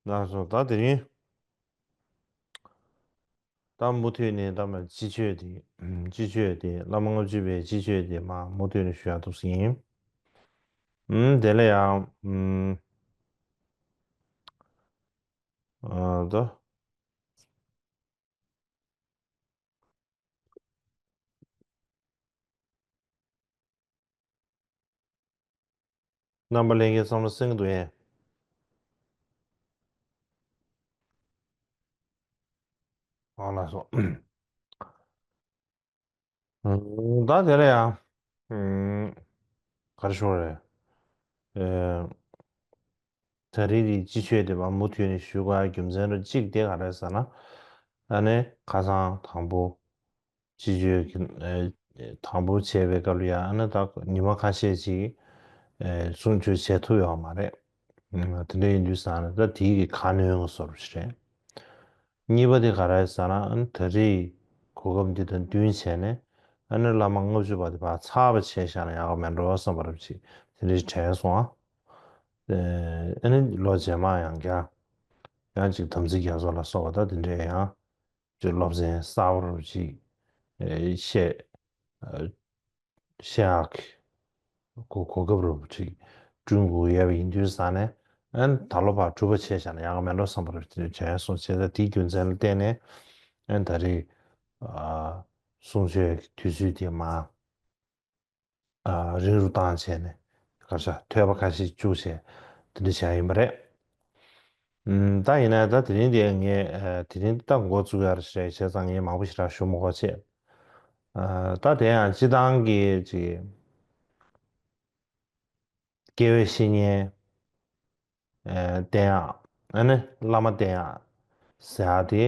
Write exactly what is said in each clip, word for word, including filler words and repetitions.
ལགས་སོ། ད་དེ་རིང་ད་མུ་མཐུད་ནས་ད་མ་སྤྱི་ཆོས་དེ་ཨམ་སྤྱི་ཆོས་དེ་བླ་མ་ལྔ་བཅུ་པའི་སྤྱི་ཆོས་དེ་མ་མུ་མཐུད་ནས་ཞུ་ཡག་ཐུགས་སེམས་ཡིན། ཨམ་དེ་ལ་ཡང་ཨམ་ཨ་ད། རྣམ་པ་ལྷན་རྒྱས་ཚང་མ་གསན་གྱི་འདུག་ཨེ། ཨ་ལགས་སོ། ཨང་། ད་དེ་ལ་ཡང་། ཨང་། ག་རེ་ཞུ་དགོས་རེད། ཨེ། ད་རེས་ཀྱི་སྤྱི་ཆོས་དེ་མ་མུ་མཐུད་ནས་ཞུ་དགོས་རྒྱུ་མཚན་རུ་གཅིག་དེ་ག་རེ་ཟེར་ན། ཨ་ནི་ཁ་སང་དང་པོ་སྤྱི་ཆོས་ཀྱི་ཨེ་དང་པོ་བྱས་པའི་སྐབས་ལ་ཡང་ཨ་ནི་ད་ཉི་མ་ཁ་ཤས་ཅིག་ཨེ་གསུང་ཆོས་བྱེད་ཐུབ་ཡོད་མ་རེད། ཨ་དེ་འདྲ་ཡིན་དུས་ཙང་ནས་ད་དེའི་གི་ཁ་སྣོན་བཟོ་འདྲ་ཞིག་རེད། གཉིས་པ་དེ་ག་རེ་ཟེར་ན། ཨ་ནི་ད་རེས་གོ་སྐབས་འདི་དང་བསྟུན་བྱས་ནས་ཨ་ནི་བླ་མ་ལྔ་བཅུ་པ་དེ་ཕར་ཚར་བ་བྱས་བཞག་ན་ཡག་ག་མེད་འགྲོ་བསམ་པ་རབ་ཅིག་དེ་འདྲ་དྲན་སོང་ཨ། ཨ་ནི་ལོ་རྗེས་མ་ཡང་བསྐྱར་ཡང་ཅིག་དམ་ཚིག་རྒྱ་མཚོ་ལ་སོགས་པ་ད་དེ་འདྲའི་ཡང་ཅིག་སློབ་ཚན་གསར་པ་རབ་ཅིག་བཤད། བཤད་ཡག་གི་གོ་གོ་སྐབས་རུ་ཅིག་བསྐྲུན་དགོས་ཡོད་པ་ཡིན་དུས་ཙང་ནས། ཨན་ད་ལོ་བར་གྲུབ་པ་བྱས་བཞག་ན་ཡག་ག་མེད་འགྲོ་བསམ་པ་རེད། དེ་བྱས་སོང་བྱས་ཙང་དེའི་རྒྱུ་མཚན་ལ་བརྟེན་ནས་ཨན་ད་རེས་ཨ་གསུང་ཆོས་ཀྱི་དུས་ཚོད་དེ་མར་ཨ་རིང་རུ་བཏང་བྱས་ནས་ག་རེ་ཟ་ཐོས་པ་ཁ་ཤས་བཅུག་བྱས་དེ་འདྲ་བྱས་ཡིན་པ་རེད། ཨུམ། ད་ཡིན་ན་ད་དེ་རིང་དེ་ངས་ཨ་དེ་རིང་ད་འགོ་བཙུགས་ཡ་རེད། བྱས་ཙང་ངས་མང་པོ་ཞེ་དྲག་ཞུ་མི་དགོས་བྱས། ཨ་ད་དེ་ཡང་སྤྱི་བཏང་གི་ཅིག་དགེ་བའི་བཤེས་གཉེན་ཨ་བསྟེན་ཡག་ཨ་ནི་བླ་མ་བསྟེན་ཡག་ཟེར་ཡག་དེ་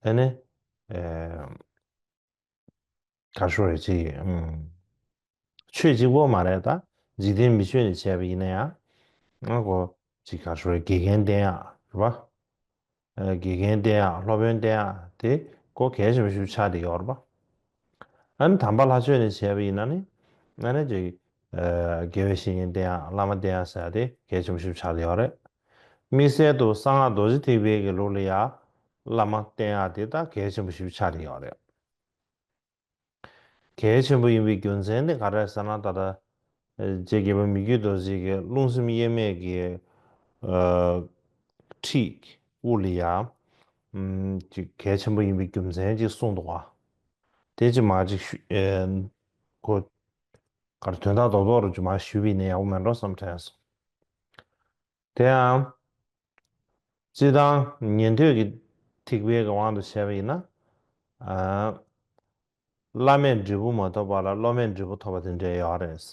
ཨ་ནི་ཨ་ག་རེ་ཞུ་རེད་ཅིག་ཨུམ། ཆོས་གཅིག་པོ་མ་རེད། ད་འཇིག་རྟེན་མི་ཆོས་ནས་བྱས་པ་ཡིན་ན་ཡང་ང་གོ་ཅིག་ག་རེ་ཞུ་རེད། དགེ་རྒན་བསྟེན་ཡག་རེད་པ། ཨ་དགེ་རྒན་བསྟེན་ཡག་སློབ་དཔོན་བསྟེན་ཡག་དེ་གོ་གལ་ཆེན་པོ་ཞིག་ཆགས་བསྡད་ཡོད་རེད་པ། ཨ་ནི་དམ་པ་ལྷ་ཆོས་ནས་བྱས་པ་ཡིན་ན་ནི་ཨ་ནི་ཅིག་ཨ་དགེ་བའི་བཤེས་གཉེན་བསྟེན་ཡག་བླ་མ་བསྟེན་ཡག་ཟེར་ཡག་དེ་གལ་ཆེན་པོ་ཞིག་ཆགས་བསྡད་ཡོད་རེད། དམིགས་བསལ་དུ་གསང་སྔགས་རྡོ་རྗེ་ཐེག་པའི་གི་ལུགས་ལ་ཡང་བླ་མ་བསྟེན་ཡག་དེ་ད་གལ་ཆེན་པོ་ཞིག་ཆགས་བསྡད་ཡོད་རེད། གལ་ཆེན་པོ་ཡིན་པའི་རྒྱུ་མཚན་དེ་ག་རེ་ཟེར་ན། ད་ལྟ་རྗེ་རྒྱལ་བ་མི་བསྐྱོད་རྡོ་རྗེ་གིས་རླུང་སེམས་དབྱེར་མེད་ཀྱི་ཨ་ཁྲིད་དབུ་ལ་ཡ་ཨམ་ཅིག་གལ་ཆེན་པོ་ཡིན་པའི་རྒྱུ་མཚན་ཅིག་གསུངས་འདུག་བ། དེ་ཅིག་མར་ཅིག་ཞུ་ཨེ་གོ་གར་དོན་དག་རྡོག་རྡོག་རུ་ཅིག་མར་ཞུས་པ་ཡིན་ན་ཡག་པོ་མེད་འགྲོ་བསམ་དྲན་སོང་། དེ་ཡང་སྤྱིར་བཏང་ཉན་ཐོས་ཀྱི་ཐེག་པའི་གི་དབང་དུ་བྱས་པ་ཡིན་ན། ཨ་བླ་མེད་འབྲས་བུ་མ་ཐོབ་པ་ལ་སློབ་མའི་འབྲས་བུ་ཐོབ་པ་དེ་འདྲ་ཡོད་རེད།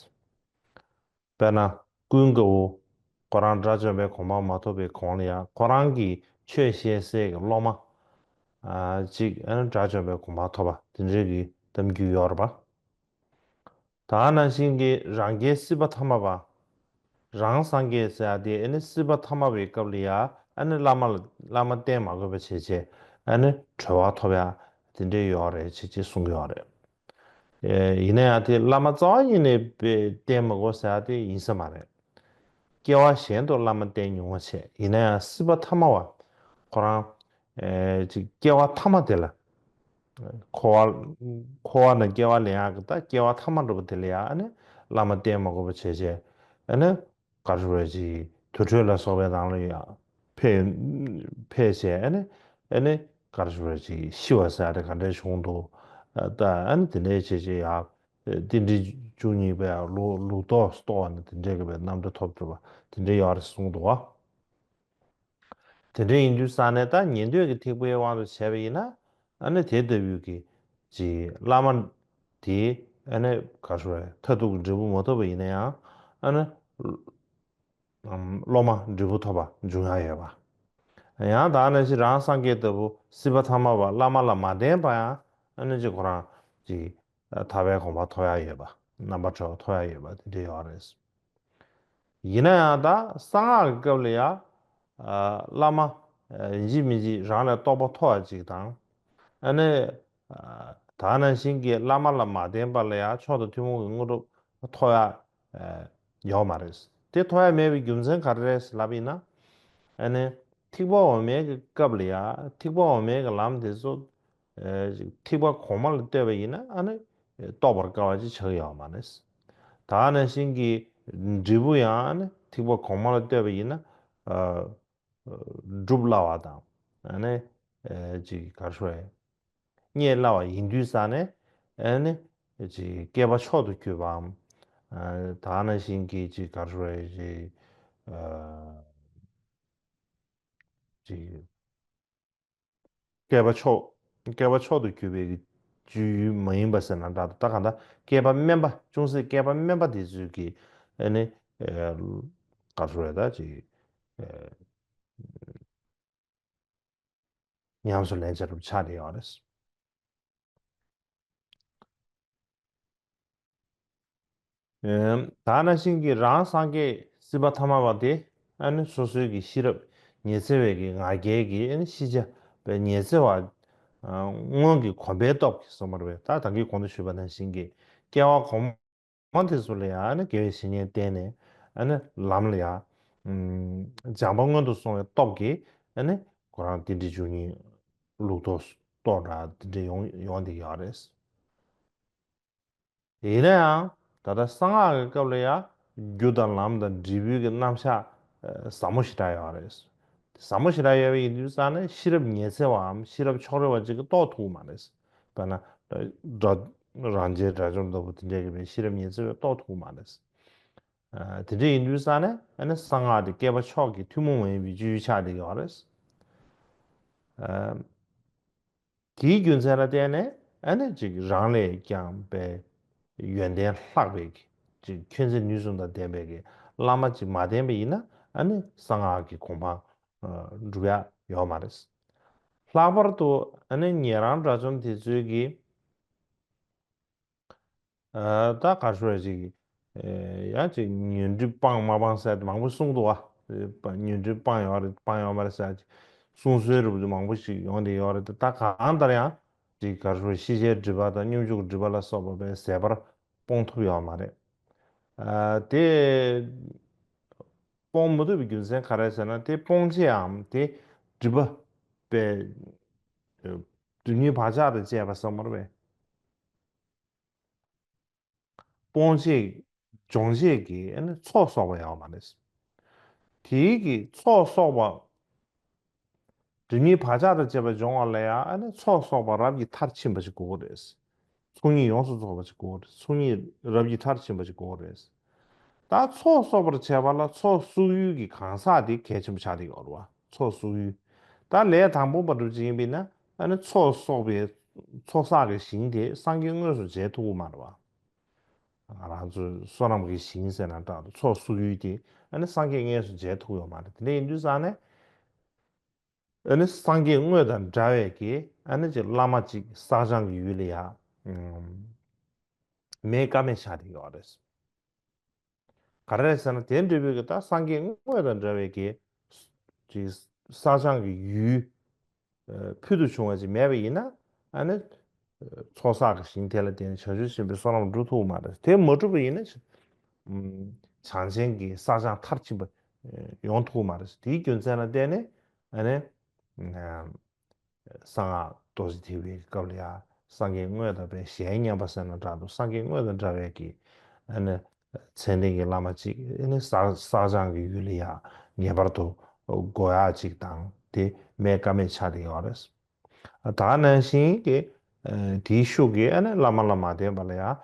དཔེར་ན་ཀུན་དགའ་བོ་ཁོ་རང་དགྲ་བཅོམ་པའི་གོ་འཕང་མ་ཐོབ་པའི་གོང་ལ་ཡང་ཁོ་རང་གིས་ཆོས་བཤད་སའི་གི་སློབ་མ་ཨ་གཅིག་ཨ་ནི་དགྲ་བཅོམ་པའི་གོ་འཕང་ཐོབ་པ་དེ་འདྲའི་གི་གཏམ་རྒྱུད་ཡོད་རེད་པ། ད་ག་ནང་བཞིན་གྱི་རང་རྒྱལ་སྲིད་པ་ཐ་མ་པ། རང་སངས་རྒྱས་ཟེར་ཡ་དེ་ཨ་ནི་སྲིད་པ་ཐ་མ་པའི་སྐབས་ལ་ཡ་ཨ་ནི་བླ་མ་ལ་བླ་མ་བསྟེན་མ་དགོས་པ་བྱས་བྱས་ཨ་ནི་གྲོལ་བ་ཐོབ་ཡ་དེ་འདྲའི་ཡོད་རེད་ཅེས་ཅེས་གསུང་གི་ཡོད་རེད། ཨེ་ཡིན་ན་ཡང་དེ་བླ་མ་རྩ་བ་ཉིད་ནས་བསྟེན་མ་དགོས་ཟེར་ཡ་དེ་ཡིན་ས་མ་རེད། སྐྱེ་བ་གཞན་དུ་བླ་མ་བསྟེན་མྱོང་བ་བྱས། ཡིན་ན་ཡང་སྲིད་པ་ཐ་མ་བ་ཁོ་རང་ཨེ་ཅིག་སྐྱེ་བ་ཐ་མ་དེ་ལ་འཁོར་བ་འཁོར་བ་ནས་སྐྱེ་བ་ལེན་ཡག་གི་ད་སྐྱེ་བ་ཐ་མ་འགྲོ་བ་དེ་ལ་ཡང་ཨ་ནི་བླ་མ་བསྟེན་མ་དགོས་པ་བྱས་བྱས་ཨ་ནི་ག་རེ་ཞུ་དགོས་རེད་ཅིག་དུར་ཁྲོད་ལ་སོགས་པའི་ནང་ལ་ཡང་ཕེབས་ཕེབས་བྱས་ཨ་ནི་ཨ་ནི་ག་རེ་ཞུ་དགོས་རེད་ཅིག་ཤི་བ་ཟེར་ཡ་དེ་ག་འདྲའི་བྱུང་འདུག་ད་ཨ་ནི་དེ་འདྲའི་བྱས་བྱས་ཡང་རྟེན་འབྲེལ་བཅུ་གཉིས་པའི་ལུགས་ལུགས་ལྡོག་རྟོགས་པ་ནི་དེ་འདྲའི་གི་བའི་རྣམ་གྲངས་ཐོབ་ཐུབ་པ་དེ་འདྲའི་ཡོད་རེད་གསུངས་འདུག་བ། དེ་འདྲ་ཡིན་དུས་ཙང་ནས་ད་ཉན་ཐོས་ཀྱི་ཐེག་པའི་དབང་དུ་བྱས་པ་ཡིན་ན་ཨ་ནི་དེ་ལྟ་བུའི་གི་ཅིག་བླ་མ་དེ་ཨ་ནི་ག་རེ་ཞུ་དགོས་རེད། མཐར་ཐུག་གི་འབྲས་བུ་མ་ཐོབ་པ་ཡིན་ན་ཡང་ཨ་ནི་ཨམ་སློབ་མ་འབྲས་བུ་ཐོབ་པ་འབྱུང་ཡག་ཡོད་པ། ཡང་ད་ནང་བཞིན་རང་སངས་རྒྱས་ལྟ་བུ་སྲིད་པ་ཐ་མ་བ་བླ་མ་ལ་མ་བརྟེན་པ་ཡང་ཨ་ནི་ཅིག་ཁོ་རང་ཅིག་ཐར་པའི་གོ་འཕང་ཐོབ་ཡག་ཡོད་པ། རྣམ་པར་གྲོལ་བ་ཐོབ་ཡག་ཡོད་པ་དེ་འདྲ་ཡོད་རེད། ཡིན་ན་ཡང་ད་གསང་སྔགས་ཀྱི་སྐབས་ལ་ཡང་ཨ་བླ་མ་ཨ་ཡིན་གཅིག་མིན་གཅིག་རང་ལས་རྟོགས་པ་མཐོ་བ་ཅིག་དང་། ཨ་ནི་ཨ་ད་ག་ནང་བཞིན་གྱི་བླ་མ་ལ་མ་བརྟེན་པ་ལ་ཡང་མཆོག་དང་ཐུན་མོང་གི་དངོས་གྲུབ་ཐོབ་ཡག་ཨ་ཡོད་མ་རེད། དེ་ཐོབ་ཡག་མེད་པའི་རྒྱུ་མཚན་ག་རེ་རེད་ལབ་ཡིན་ན། ཨ་ནི་ ཐེག་པ་འོག་མའི་གི་སྐབས་ལ་ཡ། ཐེག་པ་འོག་མའི་གི་ལམ་དེ་ཚོ། ཨ་ཅིག་ཐེག་པ་གོང་མ་ལ་ལྟོས་པ་ཡིན་ན་ཨ་ནི་རྟོགས་པར་དཀའ་བ་ཅིག་ཆགས་ཀྱི་ཡོད་མ་རེད། ད་ནང་བཞིན་གྱི་འབྲས་བུ་ཡང་ཨ་ནི་ཐེག་པ་གོང་མ་ལ་ལྟོས་པ་ཡིན་ན། ཨ་སྒྲུབ་སླ་བ་དང་། ཨ་ནི་ཨ་ཅིག་ག་རེ་ཞུ་དགོས་རེད། རྙེད་སླ་བ་ཡིན་དུས་ཙང་ནས། ཨ་ནི་ཅིག་བསྐལ་པ་མཆོག་ཏུ་གྱུར་པའམ། ཨ་ད་ནང་བཞིན་གྱི་ཅིག་ག་རེ་ཞུ་དགོས་རེད། ཅིག་ཨ་ཅིག་བསྐལ་པ་མཆོག་བསྐལ་པ་མཆོག་ཏུ་གྱུར་པའི་སྤྱོད་ཡུལ་མ་ཡིན་པ་ཟེར་ན་འདྲ་འདུག་ད་གང་ལྟར་བསྐལ་པ་དམན་པ། ཅུང་ཟད་བསྐལ་པ་དམན་པ་དེ་ཚོས་ཀྱི་ཨ་ནི་ཨ་ག་རེ་ཞུ་དགོས་རེད། ད་ཅིག་ཨ་ཉམས་སུ་ལེན་བྱ་རུ་ཆགས་བསྡད་ཡོད་རེད། ཨེམ། ད་ནང་བཞིན་གྱི་རང་སངས་རྒྱས་སྲིད་པ་ཐ་མ་བ་དེ་ཨ་ནི་སོ་སོའི་གི་ཤེས་རབ་ཉི་ཚེ་བའི་གི་ང་རྒྱལ་གྱི་ཨ་ནི་ཤེས་བྱ་བའི་ཉི་ཚེ་བ། ཨ་སྔོན་གྱི་གོམས་པའི་སྟོབས་ཀྱིས་གསུངས་པ་རེད་པས། ད་ད་གིན་གོང་དུ་ཞུས་པ་ནང་བཞིན་གྱི་སྐྱེ་བ་གོང་མ་དེ་ཚོ་ལ་ཡང་ཨ་ནི་དགེ་བའི་བཤེས་གཉེན་བསྟེན་ནས་ཨ་ནི་ལམ་ལ་ཡང་། ཨུམ། སྦྱངས་པ་སྔོན་དུ་སོང་བའི་སྟོབས་ཀྱིས་ཨ་ནི་ཁོ་རང་རྟེན་འབྲེལ་བཅུ་གཉིས་ལུགས་ལྡོག་རྟོགས་འདྲ་དེ་འདྲ་ཡོང་ཡོང་བསྡད་ཡོད་རེད། ཡིན་ན་ཡང་ད་ལྟ་གསང་སྔགས་ཀྱི་སྐབས་ལ་ཡང་རྒྱུ་དང་ལམ་དང་འབྲས་བུའི་གི་རྣམ་གཞག་ཨ་ཟབ་མོ་ཞེ་དྲག་ཡོད་རེད། ཟབ་མོ་ཞེ་དྲག་ཡོད་པ་ཡིན་དུས་ཙང་ནས་ཤེས་རབ་ཉི་ཚེ་བའམ་ཤེས་རབ་ཕྱོགས་རིས་པ་ཅིག་གིས་རྟོགས་ཐུབ་ཀྱི་མ་རེད། དཔེར་ན་སྒྲ་རང་རྒྱལ་དགྲ་བཅོམ་ལྟ་བུ་དེ་འདྲས་ཀྱིས་ཤེས་རབ་ཉི་ཚེ་བས་རྟོགས་ཐུབ་ཀྱི་མ་རེད། ཨ་དེ་འདྲ་ཡིན་དུས་ཙང་ནས་ཨ་ནི་གསང་སྔགས་དེ་བསྐལ་པ་མཆོག་གི་ཐུན་མོང་མ་ཡིན་པའི་སྤྱོད་ཡུལ་ཆགས་བསྡད་ཡོད་རེད། ཨ་དེའི་རྒྱུ་མཚན་ལ་བརྟེན་ནས་ཨ་ནི་ཅིག་རང་ལས་ཀྱང་པའི་ཡོན་ཏན་ལྷག་པའི་གི་ཅིག་ཁྱོད་མཚན་ནུས་གསུམ་དང་ལྡན་པའི་གི་བླ་མ་ཅིག་མ་བསྟེན་པ་ཡིན་ན་ཨ་ནི་གསང་སྔགས་ཀྱི་གོ་འཕང་ཨ་འགྲུབ་ཡ་ཡོད་མ་རེད། ལྷག་པར་དུ་ཨ་ནི་ཉན་རང་དགྲ་བཅོམ་དེ་ཚོའི་གི་ཨ་ད་ག་རེ་ཞུ་དགོས་རེད། ཅིག་ཨ་ཡང་ཅིག་ཉོན་སྒྲིབ་སྤངས་མ་སྤངས་ཟེར་མང་པོ་གསུངས་འདུག་བ། ཉོན་སྒྲིབ་སྤངས་ཡོད་རེད་སྤངས་ཡོད་མ་རེད་ཟེར་ཅིག་གསུང་སྲོལ་རུ་མང་པོ་ཞིག་ཡོང་བསྡད་ཡོད་རེད། ད་གང་ལྟར་ཡང་ཅིག་ག་རེ་ཞུ་དགོས་རེད། ཤེས་བྱའི་སྒྲིབ་པ་དང་སྙོམས་འཇུག་སྒྲིབ་པ་ལ་སོགས་པ་བས་ཟད་པར་སྤོང་ཐུབ་ཡོད་མ་རེད། ཨ་དེ་སྤོང་མི་ཐུབ་པའི་རྒྱུ་མཚན་ག་རེ་ཟེར་ན། དེ་སྤོང་བྱེད་འམ་དེ་སྒྲིབ་པ་པའི་སྒྲིབ་གཉིས་བག་ཆགས་དང་བཅས་པ་ཟེར་མ་རེད་པས། སྤོང་བྱེད་སྦྱོང་བྱེད་ཀྱི་ཨ་ནི་ཚོགས་གསོག་པ་ཡོད་མ་རེད། དེའི་གི་ཚོགས་གསོག་པ། སྒྲིབ་གཉིས་བག་ཆགས་དང་བཅས་པ་སྦྱོང་བ་ལ་ཡང་ཨ་ནི་ཚོགས་གསོག་པ་རབ་ཀྱིས་མཐར་ཕྱིན་པ་ཞིག་དགོས་ཀྱི་རེད། ཚོགས་གཉིས་ཡོངས་སུ་རྫོགས་པ་ཞིག་དགོས་ཀྱི་རེད། ཚོགས་གཉིས་རབ་ཀྱིས་མཐར་ཕྱིན་པ་ཞིག་དགོས་ཀྱི་རེད། ད་ཚོགས་གསོག་པར་བྱེད་པ་ལ་ཚོགས་གསོག་ཡུལ་གྱི་གང་ཟག་དེ་གལ་ཆེན་པོ་ཆགས་བསྡད་ཡོད་རེད་བ། ཚོགས་གསོག་ཡུལ། ད་ལས་དང་པོ་པ་འདྲ་ཅིག་ཡིན་པས་ན་ཨ་ནི་ཚོགས་གསོག་པའི་ཚོགས་བསགས་ཀྱི་ཞིང་དེ་སངས་རྒྱས་དངོས་སུ་མཇལ་ཐུབ་ཀྱི་མ་རེད་བ། ང་རང་ཚོའི་བསོད་ནམས་ཀྱི་ཞིང་ཟེར་ན་འདྲ་འདུག་ཚོགས་གསོག་ཡུལ་དེ་ཨ་ནི་སངས་རྒྱས་དངོས་སུ་མཇལ་ཐུབ་ཀྱི་ཡོད་མ་རེད། དེ་འདྲ་ཡིན་དུས་ཙང་ནས་ཨ་ནི་སངས་རྒྱས་དངོས་དང་འདྲ་བའི་གི་ཨ་ནི་ཅིག་བླ་མ་ཅིག་བསགས་སྦྱང་གི་ཡུལ་ལ་ཡ་ཨམ་མེད་ཀ་མེད་ཆགས་བསྡད་ཡོད་རེད། ག་རེ་རེད་ཟེར་ན་དེ་འདྲ་བའི་གི་ད་སངས་རྒྱས་དངོས་དང་འདྲ་བའི་གི་ཅིག་བསགས་སྦྱང་གི་ཡུལ་ཕུལ་དུ་བྱུང་བ་ཅིག་མེད་པ་ཡིན་ན་ཨ་ནི་ཚོགས་བསགས་ཀྱི་ཞིང་དེ་ལ་བརྟེན་ནས་བྱང་ཆུབ་སེམས་དཔའི་བསོད་ནམས་འགྲུབ་ཐུབ་ཀྱི་མ་རེད། དེ་མ་གྲུབ་པ་ཡིན་ན་བྱང་ཆེན་གྱི་བསགས་སྦྱང་མཐར་ཕྱིན་པ་ཡོང་ཐུབ་ཀྱི་མ་རེད། དེའི་རྒྱུ་མཚན་ལ་བརྟེན་ནས་ཨ་ནི། གསང་སྔགས་རྡོ་རྗེ་ཐེག་པའི་སྐབས་ལ་ཡང་སངས་རྒྱས་དངོས་དང་པའི་གཞལ་ཡས་མཉམ་པ་ཟེར་ན་འདྲ་འདུག་སངས་རྒྱས་དངོས་དང་འདྲ་བའི་གི་ཨ་ནི་མཚན་ལྡན་གྱི་བླ་མ་ཅིག་ཨ་ནི་བསགས་བསགས་སྦྱང་གི་ཡུལ་ལ་ཡང་ངེས་པར་དུ་དགོས་ཡག་ཅིག་དང་དེ་མེད་ཀ་མེད་ཆགས་བསྡད་ཡོད་རེད། ད་ནང་བཞིན་གྱི་དེའི་ཤུགས་ཀྱིས་ཨ་ནི་བླ་མ་ལ་མ་བརྟེན་པ་ལ་ཡང་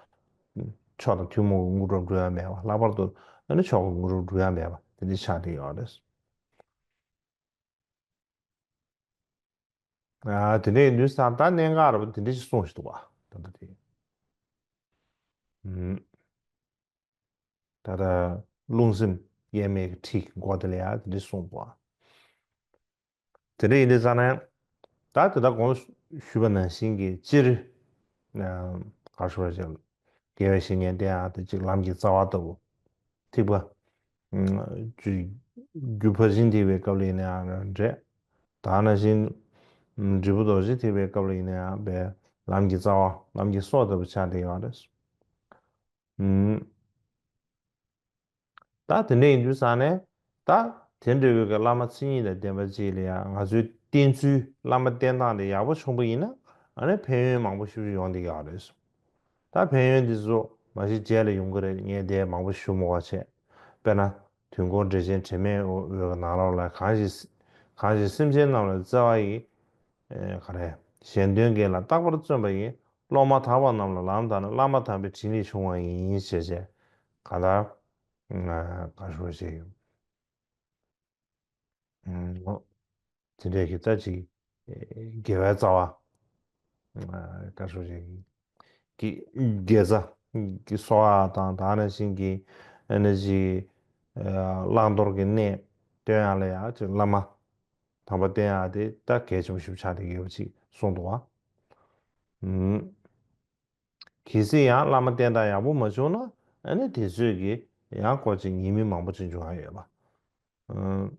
མཆོག་དང་ཐུན་མོང་གི་དངོས་གྲུབ་འགྲུབ་ཡ་མེད་པ། ལྷག་པར་དུ་ཨ་ནི་མཆོག་གི་དངོས་གྲུབ་འགྲུབ་ཡ་མེད་པ་དེ་འདྲ་ཆགས་བསྡད་ཡོད་རེད། ཨ་དེ་འདྲ་ཡིན་དུས་ཙང་ད་གནད་འགག་རེད་པ། དེ་འདྲ་ཞིག་གསུངས་ཤིག་འདུག་བ། ད་ལྟ་དེ། ཨུམ། ད་ལྟ་རླུང་སེམས་དབྱེར་མེད་ཀྱི་ཁྲིད་ཀྱི་མགོ་དེ་ལ་ཡང་དེ་འདྲ་གསུངས་འདུག་བ། དེ་འདྲ་ཡིན་དུས་ཙང་ནས་ད་དེ་ལྟར་གོང་དུ་ཞུས་པ་ནང་བཞིན་གྱི་སྤྱིར། ཨ་ག་རེ་ཞུ་བ་ཞིག་དགེ་བའི་བཤེས་གཉེན་བསྟེན་ཡག་དེ་གཅིག་ལམ་གྱི་རྩ་བ་ལྟ་བུ། ཐེག་པ། ཨ་རྒྱུ་རྒྱུ་ཕར་ཕྱིན་ཐེག་པའི་སྐབས་ལ་ཡིན་ན་ཡང་འདྲ། ད་ནང་བཞིན། ཨ་འབྲས་བུ་རྡོ་རྗེ་ཐེག་པའི་སྐབས་ལ་ཡིན་ན་ཡང་པའི་ལམ་གྱི་རྩ་བ་ལམ་གྱི་སྲོག་ལྟ་བུ་ཆགས་བསྡད་ཡོད་རེད། ཨུམ། ད་དེ་འདྲ་ཡིན་དུས་ཙང་ནས་ད་ དེ་འདྲ་བའི་གི་བླ་མ་མཚན་ཉིད་དང་ལྡན་པ་ཅིག་ལ་ཡང་ང་ཚོའི་བསྟེན་ཚུལ་བླ་མ་བསྟེན་སྟངས་དེ་ཡག་པོ་བྱུང་པ་ཡིན་ན་ཨ་ནི་ཕན་ཡོན་མང་པོ་ཞེ་པོ་ཅིག་ཡོང་བསྡད་ཀྱི་ཡོད་རེད། ད་ཕན་ཡོན་འདི་ཚོ་མ་གཞི་རྗེས་ལ་ཡོང་གི་རེད། ངས་དེ་མང་པོ་ཞུ་མི་དགོས་བྱས། དཔེར་ན་དུས་འཁོར་འགྲེལ་ཆེན་དྲི་མེད་འོད་ཀྱི་ནང་ལོགས་ལ་གང་ཞིག་གང་ཞིག་སེམས་ཅན་རྣམས་ལ་བརྩེ་བ་ཡིས། ཨེ་ག་རེ། གཞན་དོན་དགེ་ལ་རྟག་པར་བརྩོན་པ་ཡིས། སློབ་མ་དག་པ་རྣམས་ལ་ལམ་བཏགས་ནས། བླ་མ་དམ་པའི་དྲིན་ལས་བྱུང་བ་ཡིན་ཞེས་བྱས། གང་ལྟར། ཨ་ག་ཞུ་ཞིག་ཨུམ། དེ་འདྲའི་གི་ད་ཅིག་དགེ་བའི་རྩ་བ། ཨ་ག་ཞུ་ཞིག་གི་དགེ་རྩ་གི་གསོ་བ་དང་དེ་ནང་བཞིན་གྱི་ཨ་ནི་ཅིག་ཨ་བླང་དོར་གྱི་གནས་སྟོན་ཡག་ལ་ཡང་ཅིག་བླ་མ་དམ་པ་བསྟེན་ཡག་དེ་ད་གལ་ཆེན་པོ་ཞིག་ཆགས་བསྡད་ཡོད་པ་ཅིག་གསུངས་འདུག་བ། ཨུམ། གལ་སྲིད་ཡང་བླ་མ་བསྟེན་སྟངས་ཡག་པོ་མ་བྱུང་ན་ཨ་ནི་དེ་ཚོས་ཀྱི་ཡང་ཁོ་ཅིག་ཉེས་དམིགས་མང་པོ་ཅིག་འབྱུང་ཡ་ཡོད་པ། ཨུམ།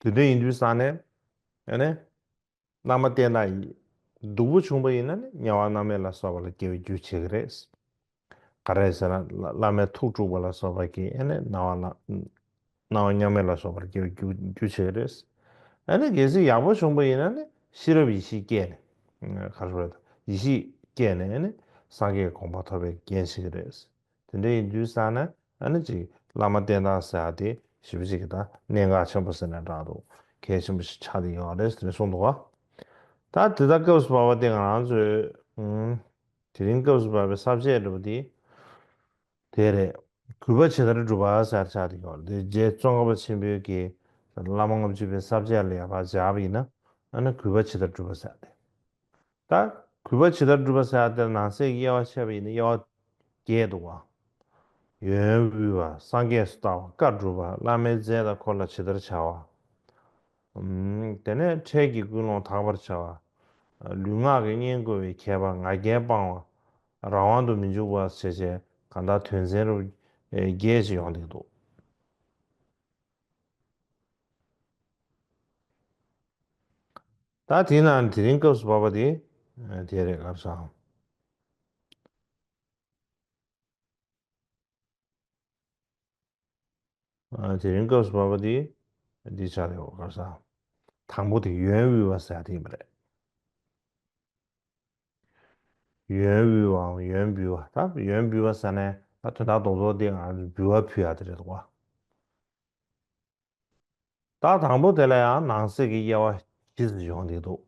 དེ་འདྲ་ཡིན་དུས་ཙང་ནས་ཨ་ནི་བླ་མ་བསྟེན་སྟངས་སྡུག་པོ་བྱུང་པ་ཡིན་ན་ནི་དམྱལ་བ་མནར་མེད་ལ་སོགས་པ་ལ་སྐྱེ་བའི་རྒྱུ་བྱེད་ཀྱི་རེད། ག་རེ་ཟེར་ན་བླ་བླ་མའི་ཐུགས་དཀྲུགས་པ་ལ་སོགས་པ་གིས་ཨ་ནི་སྣང་བ་ལ་སྣང་བ་མཉམ་མེད་ལ་སོགས་པར་སྐྱེ་བའི་རྒྱུ་རྒྱུ་བྱེད་ཀྱི་རེད། ཨ་ནི་གལ་སྲིད་ཡག་པོ་བྱུང་པ་ཡིན་ན་ནི་ཤེས་རབ་ཡེ་ཤེས་སྐྱེས་ནས། ག་རེ་ཟེར། ཡེ་ཤེས་སྐྱེས་ནས་ཨ་ནི་སངས་རྒྱས་ཀྱི་གོ་འཕང་ཐོབ་པའི་རྐྱེན་བྱེད་ཀྱི་རེད། དེ་འདྲ་ཡིན་དུས་ཙང་ནས་ཨ་ནི་ཅིག་བླ་མ་བསྟེན་སྟངས་ཟེར་ཡག་དེ་ཞེ་པོ་ཅིག་གི་ད་གནད་འགག་ཆེན་པོ་ཟེར་ན་འདྲ་འདུག་གལ་ཆེན་པོ་ཞིག་ཆགས་བསྡད་ཡོད་རེད་ཟེར་ནས་གསུངས་འདུག་ག་ད་དེ་ལྟར་སྐབས་སུ་བབ་པ་དེ་ང་རང་ཚོའི་ཨུམ། དེ་རིང་སྐབས་སུ་བབ་པའི་ས་བཅད་འདྲ་པོ་དེ། དེ་རེད། གུས་པ་ཇི་ལྟར་བསྒྲུབ་པ་ཟེར་ཆགས་བསྡད་ཡོད་རེད། དེ་རྗེ་ཙོང་ཁ་པ་ཆེན་པོའི་གི་བླ་མ་ལྔ་བཅུ་པའི་ས་བཅད་ལ་ཡར་ཕར་སྦྱར་བ་ཡིན་ན་ཨ་ནི་གུས་པ་ཇི་ལྟར་བསྒྲུབ་པ་ཟེར་ཏེ། ད་གུས་པ་ཇི་ལྟར་བསྒྲུབ་པ་ཟེར་ཏེ་ནང་གསེས་ཀྱི་དབྱེ་བ་ཕྱེ་བ་ཡིན་ན་དབྱེ་བ་བརྒྱད་འདུག་བ། ཡོན་དབུལ་བ། སངས་རྒྱས་སུ་ལྟ་བ། བཀའ་སྒྲུབ་པ། བླ་མའི་མཛད་དང་འཁོར་ལ་ཇི་ལྟར་བྱ་བ། ཨུམ། དེ་ནས་འཕྲལ་གྱི་ཀུན་སློང་དག་པར་བྱ་བ། ལུས་ངག་གི་གཉེན་བསྐོར་བའི་ཁྱད་པར། ང་རྒྱལ་སྤང་བ། རང་དབང་དུ་མི་འཇུག་པ་བྱས་བྱས་གང་ལྟར་དོན་ཚན་རུ་བརྒྱད་ཅིག་ཡོང་བསྡད་འདུག་ད་དེའི་ནང་དེ་རིང་སྐབས་སུ་བབ་པ་དེ་དེ་རེད། ག་རེ་ཟེར། ཨ། དེ་རིང་སྐབས་སུ་བབ་པ་འདི་འདི་ཆགས་ཡོད། ག་རེ་ཟེར། དང་པོ་དེ་ཡོན་དབུལ་བ་ཟེར་ཡ་དེ་ཡིན་པ་རེད། ཡོན་དབུལ་བའམ་ཡོན་འབུལ་བ། ད་ཡོན་འབུལ་བ་ཟེར་ནས་ད་དོན་དག་རྡོག་རྡོག་དེ་ང་ཚོས་འབུལ་བ་ཕུལ་ཡ་དེ་རེད་དོ། ད་དང་པོ་དེ་ལ་ཡང་ནང་གསེས་ཀྱི་དབྱེ་བ་བཞི་ཙམ་ཡོང་གི་འདུག་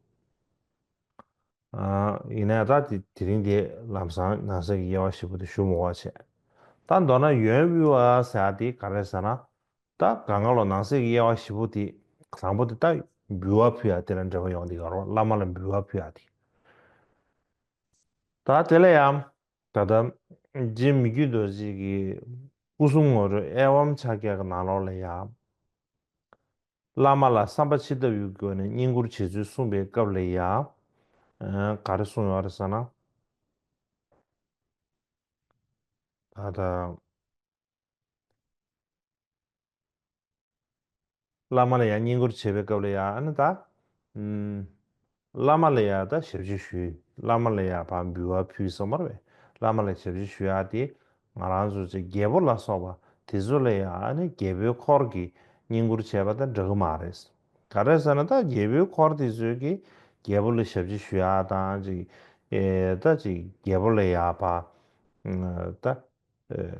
ཨ། ཡིན་ནའི་ད་དེ་དེ་རིང་དེ་ལམ་སང་ནང་གསེས་ཀྱི་དབྱེ་བ་བཞི་པོ་དེ་ཞུ་མི་དགོས་བྱས། ད་མདོར་ན་ཡོན་དབུལ་བ་ཟེར་ཡ་དེ་ག་རེ་ཟེར་ན། ད་གང་ག་ལོ་ནང་གསེས་ཀྱི་དབྱེ་བ་བཞི་པོ་དེ་དང་པོ་དེ་ད་འབུལ་བ་ཕུལ་ཡ་དེ་ལ་འབྲེལ་བ་ཡོང་གི་ཡོད་རེད། བླ་མ་ལ་འབུལ་བ་ཕུལ་ཡ་དེ། ད་དེ་ལ་ཡང་ད་ལྟ་རྗེ་མི་བསྐྱོད་རྡོ་རྗེ་གི་སྐུ་གསུམ་ངོ་སྤྲོད་ཨེ་ཝཾ་ཕྱག་རྒྱ་གི་ནང་ལོགས་ལ་ཡང་། བླ་མ་ལ་བསམ་པ་ཇི་ལྟ་བུའི་སྒོ་ནས་བསྙེན་བཀུར་བྱེད་ཚུལ་གསུངས་པའི་སྐབས་ལ་ཡང་། ཨ། ག་རེ་གསུངས་ཡོད་རེད་ཟེར་ན། ད་ལྟ། བླ་མ་ལ་ཡང་བསྙེན་བཀུར་བྱེད་པའི་སྐབས་ལ་ཡང་ཨ་ནི་ད། ཨུམ། བླ་མ་ལ་ཡང་ད་ཞབས་ཕྱི་ཞུས། བླ་མ་ལ་ཡང་ཕར་འབུལ་བ་ཕུལ་ཙམ་མ་རེད་པས། བླ་མ་ལ་ཞབས་ཕྱི་ཞུ་ཡག་དེ་ང་རང་ཚོ་ཅིག་རྒྱལ་པོ་ལ་སོགས་པ་དེ་ཚོ་ལ་ཡང་ཨ་ནི་རྒྱལ་པོའི་འཁོར་གྱིས་བསྙེན་བཀུར་བྱས་པ་དང་འདྲ་གི་མ་རེད། ག་རེ་ཟེར་ན་ད་རྒྱལ་པོའི་འཁོར་དེ་ཚོས་ཀྱིས་རྒྱལ་པོ་ལ་ཞབས་ཕྱི་ཞུ་ཡག་དང་ཅིག་ཨེ། ད་ཅིག་རྒྱལ་པོ་ལ་ཡང་ཕར། ཨུམ། ད། ཨེ།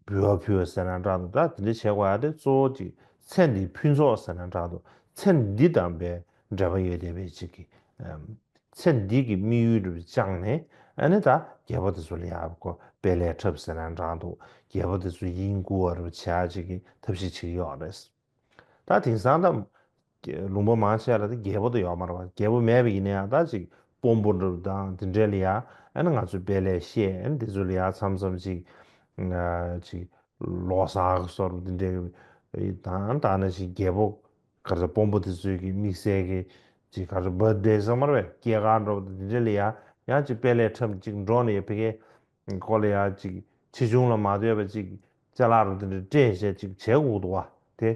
འབུལ་བ་ཕུལ་བ་ཟེར་ན་འདྲ་འདུག་ད་དེ་འདྲ་བྱེད་དགོས་ཡ་དེ་གཙོ་བོ་ཅིག་ཚེ་འདིའི་ཕུན་ཚོགས་ཟེར་ན་འདྲ་འདུག་ཚེ་འདི་དང་བའི་འབྲེལ་བ་ཡོད་བསྡད་པའི་ཅིག་གི་ཨམ། ཚེ་འདི་གི་དམིགས་ཡུལ་རུ་བཅངས་ནས་ཨ་ནི་ད་རྒྱལ་པོ་དེ་ཚོ་ལ་ཡག་པོ་དཔེ་ལས་འཁྲབ་ཟེར་ན་འདྲ་འདུག་རྒྱལ་པོ་དེ་ཚོ་དབྱིངས་བསྐུར་བ་རུ་བྱེད་ཡ་ཅིག་གི་ཐབས་ཤེས་བྱེད་ཀྱི་ཡོད་རེད། ད་དེང་སང་ད་ལུང་པ་མང་ཆེ་ལ་ད་རྒྱལ་པོ་དེ་ཡོད་མ་རེད་པ། རྒྱལ་པོ་མེད་པ་ཡིན་ན་ཡང་ད་ཅིག་དཔོན་པོ་འདྲ་པོ་དང་དེ་འདྲ་ལ་ཡ་ཨ་ནི་ང་ཚོས་དཔེ་ལས་བཤད། ཨ་ནི་དེ་ཚོ་ལ་ཡ་མཚམས་མཚམས་ཅིག་ཨ། ཅིག་ལོ་གསར་གྱི་བཟོ་འདྲ་དེ་འདྲ་དང་ད་ནང་བཞིན་རྒྱལ་པོ་ག་རེ་དཔོན་པོ་དེ་ཚོའི་གི་དམིགས་བསལ་གྱི་ཅིག་ག་རེ་བར་ཐི་ཌེ་ཟེར་མ་རེད་པས། སྐྱེས་སྐར་འདྲ་པོ་དེ་འདྲ་ལ་ཡ་ཡང་ཅིག་དཔེ་ལས་འཁྲབ་ཅིག་འགྲོ་ནས་ཡ་ཕ་གིའི་སྐོར་ལ་ཡ་ཅིག་ཆེ་ཆུང་ལ་མ་ལྟོས་པ་ཅིག་ཅ་ལག་རུ་དེ་འདྲ་སྤྲད་བྱས་ཅིག་བྱེད་དགོས་འདུག་བ། དེ་